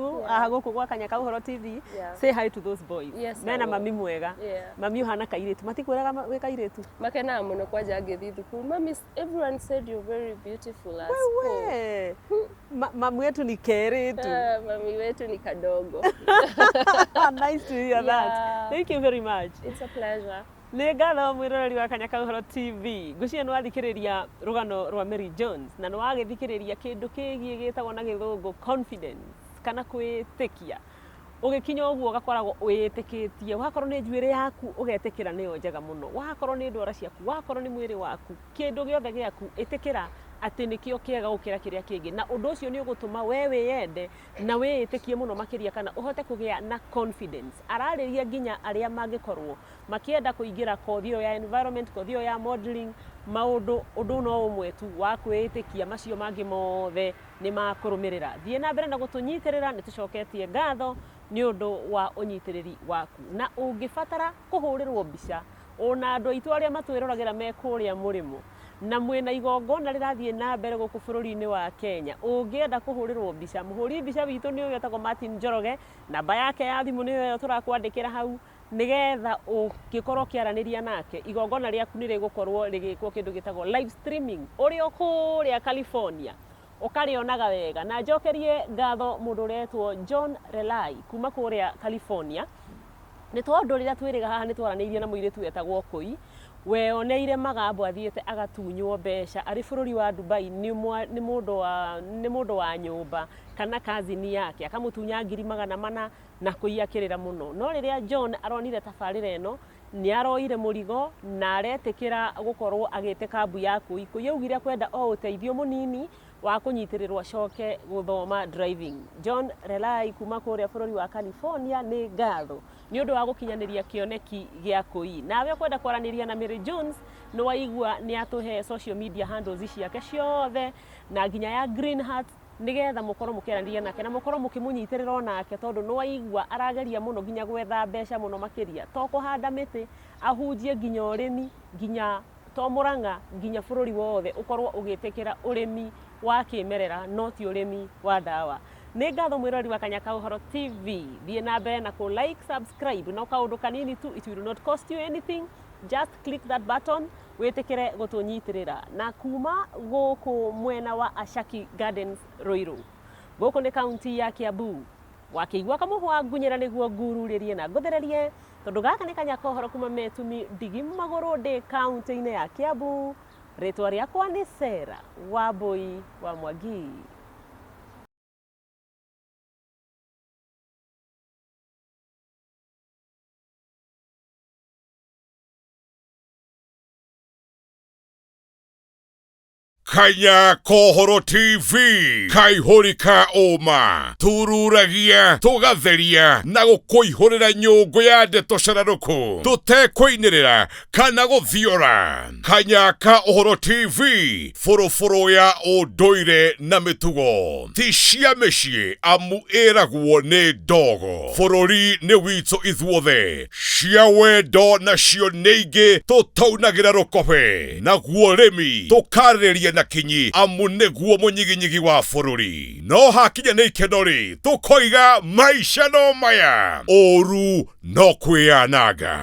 Gũkũ gwa Kanya ka Ũhoro TV. Say hi to those boys.
Yes, I
mena
will.
Mami mwega. Mami ũhana kairĩtu, matikwĩraga wĩ kairĩtu.
Makenaga mũno kwanja ngĩthiĩ thukuru, "Mami, everyone said you're very beautiful at school."
Wewe. Mamu yetu ni keretu.
Ah, mami wetu ni kadogo.
Nice to hear that. Thank you very much.
It's a pleasure.
Nĩ ngatho mwĩroreri wa Kanya ka Ũhoro TV. Ngwĩciria nĩ wathikĩrĩria rũgano rwa Mary Jones na nĩ wagĩthikĩrĩria kĩndũ kĩgiĩ gĩtagwo na gĩthũngũ confidence kana kwĩĩtĩkia. Ũgĩkinya ũguo ũgakoragwo wĩĩtĩkĩtie, wakorwo nĩ njuĩrĩ yaku ũgetĩkĩra nĩyo njega mũno, wakorwo nĩ ndwara ciaku, wakorwo nĩ mwĩrĩ waku, kĩndũ gĩothe gĩaku ĩtĩkĩra atĩ nĩkĩo kĩega gũkĩra kĩrĩa kĩngĩ, na ũndũ ũcio nĩ ũgũtũma we wĩyende na wĩĩtĩkie mũno makĩria kana ũhote kũgĩa na confidence. Ararĩria nginya arĩa mangĩkorwo makĩenda kũingĩra kothi ĩyo ya environment, kothi ĩyo ya modeling, maũndũ ũndũ no ũmwe tu wa kwĩĩtĩkia, macio mangĩ mothe nĩ makũrũmĩrĩra. Thiĩ na mbere na gũtũnyitĩrĩra, nĩ tũcoketie ngatho nĩ ũndũ wa ũnyitĩrĩri waku, na ũngĩbatara kũhũrĩrwo mbica ona andũ aitũ arĩa matwĩroragĩra me kũrĩa mũrĩmo. Na mwĩna igongona rĩrathiĩ na mbere gũkũ bũrũri-inĩ wa Kenya, ũngĩenda kũhũrĩrwo mbica, mũhũri mbica witũ nĩ ũyũ etagwo Martin Njoroge, namba yake ya thimũ nĩyo ĩyo tũrakwandĩkĩra hau, nĩgetha ũngĩkorwo ũkĩaranĩria nake, igongona rĩaku nĩ rĩgũkorwo rĩgĩkwo kĩndũ gĩtagwo live streaming ũrĩ o kũrĩa California, ũkarĩonaga wega. Na njokerie ngatho mũndũ ũretwo John Relai kuma kũrĩa California, nĩ tondũ rĩrĩa twĩrĩga haha nĩ twaranĩirie na mũirĩtu wetagwo Kũi, weoneire magambo athiĩte agatunywo mbeca arĩ bũrũri wa Dubai nĩ mũndũ wa nyũmba kana cousin yake, akamũtunya 400,000 na Kũi akĩrĩra mũno. No rĩrĩa John aronire tabarĩra ĩno, nĩ aroire mũrigo na aretĩkĩra gũkorwo agĩte kambu ya Kũi. Kũi augire kwenda o ũteithio mũnini wa kũnyitĩrĩrwo acoke gũthoma driving. John Relai kuma kũrĩa bũrũri wa California, nĩ ngatho nĩ ũndũ wa gũkinyanĩria kĩoneki gĩa Kũi. Nawe ũkwenda kwaranĩria na Mary Jones, nĩ waigua nĩ atũhe social media handles ciake ciothe na nginya ya Green Heart, nĩgetha mũkorwo mũkĩaranĩria nake na mũkorwo mũkĩmũnyitĩrĩra onake, tondũ nĩ waigua arageria mũno nginya gwetha mbeca mũno makĩria, to kũhanda mĩtĩ, ahunjie nginya ũrĩmi, nginya to Murang'a, nginya bũrũri wothe ũkorwo ũgĩtĩkĩra ũrĩmi wa kĩmerera, no ti ũrĩmi wa ndawa. Nĩ ngatho mwĩroreri wa Kanya ka Ũhoro TV, thiĩ na mbere na kũ like, subscribe, no kaũndũ kanini tu, it will not cost you anything, just click that button wĩtĩkĩre gũtũnyitĩrĩra. Na kuma gũkũ mwena wa Ashaki Gardens Ruiru, gũkũ nĩ kaunti ya Kiambu, wakĩigua kamũhwa ngunyĩra nĩguo ngururĩrie na ngũthererie, tondũ gaka nĩ Kanya ka Ũhoro kuma Metumi ndigi magũrũ ndĩ kaunti-inĩ ya Kiambu. Rĩtwa rĩakwa nĩ Sarah Wambui wa Mwangi.
Kanya Kohoro TV, kaihũri ka ũma, tururagia tũgatheria na gũkũihũrĩra nyũngũ ya ndeto cararũkũ, tũtekũinĩrĩra kana gũthiora. Kanya ka Ũhoro TV, bũrũbũrũ ya ũndũire na mĩtugo, ti cia mĩciĩ amu ĩragwo nĩ ndogo. Bũrũri nĩ witũ ithuothe, cia wendo nacio nĩ ingĩ tũtaunagĩra rũkobe, naguo ũrĩmi tũkarĩrĩria na kinyi amu nĩguo mũnyiginyigi wa bũrũri. No hakinya nĩ ikeno rĩ, tũkoiga maica no maya, ũru no kwĩyananga.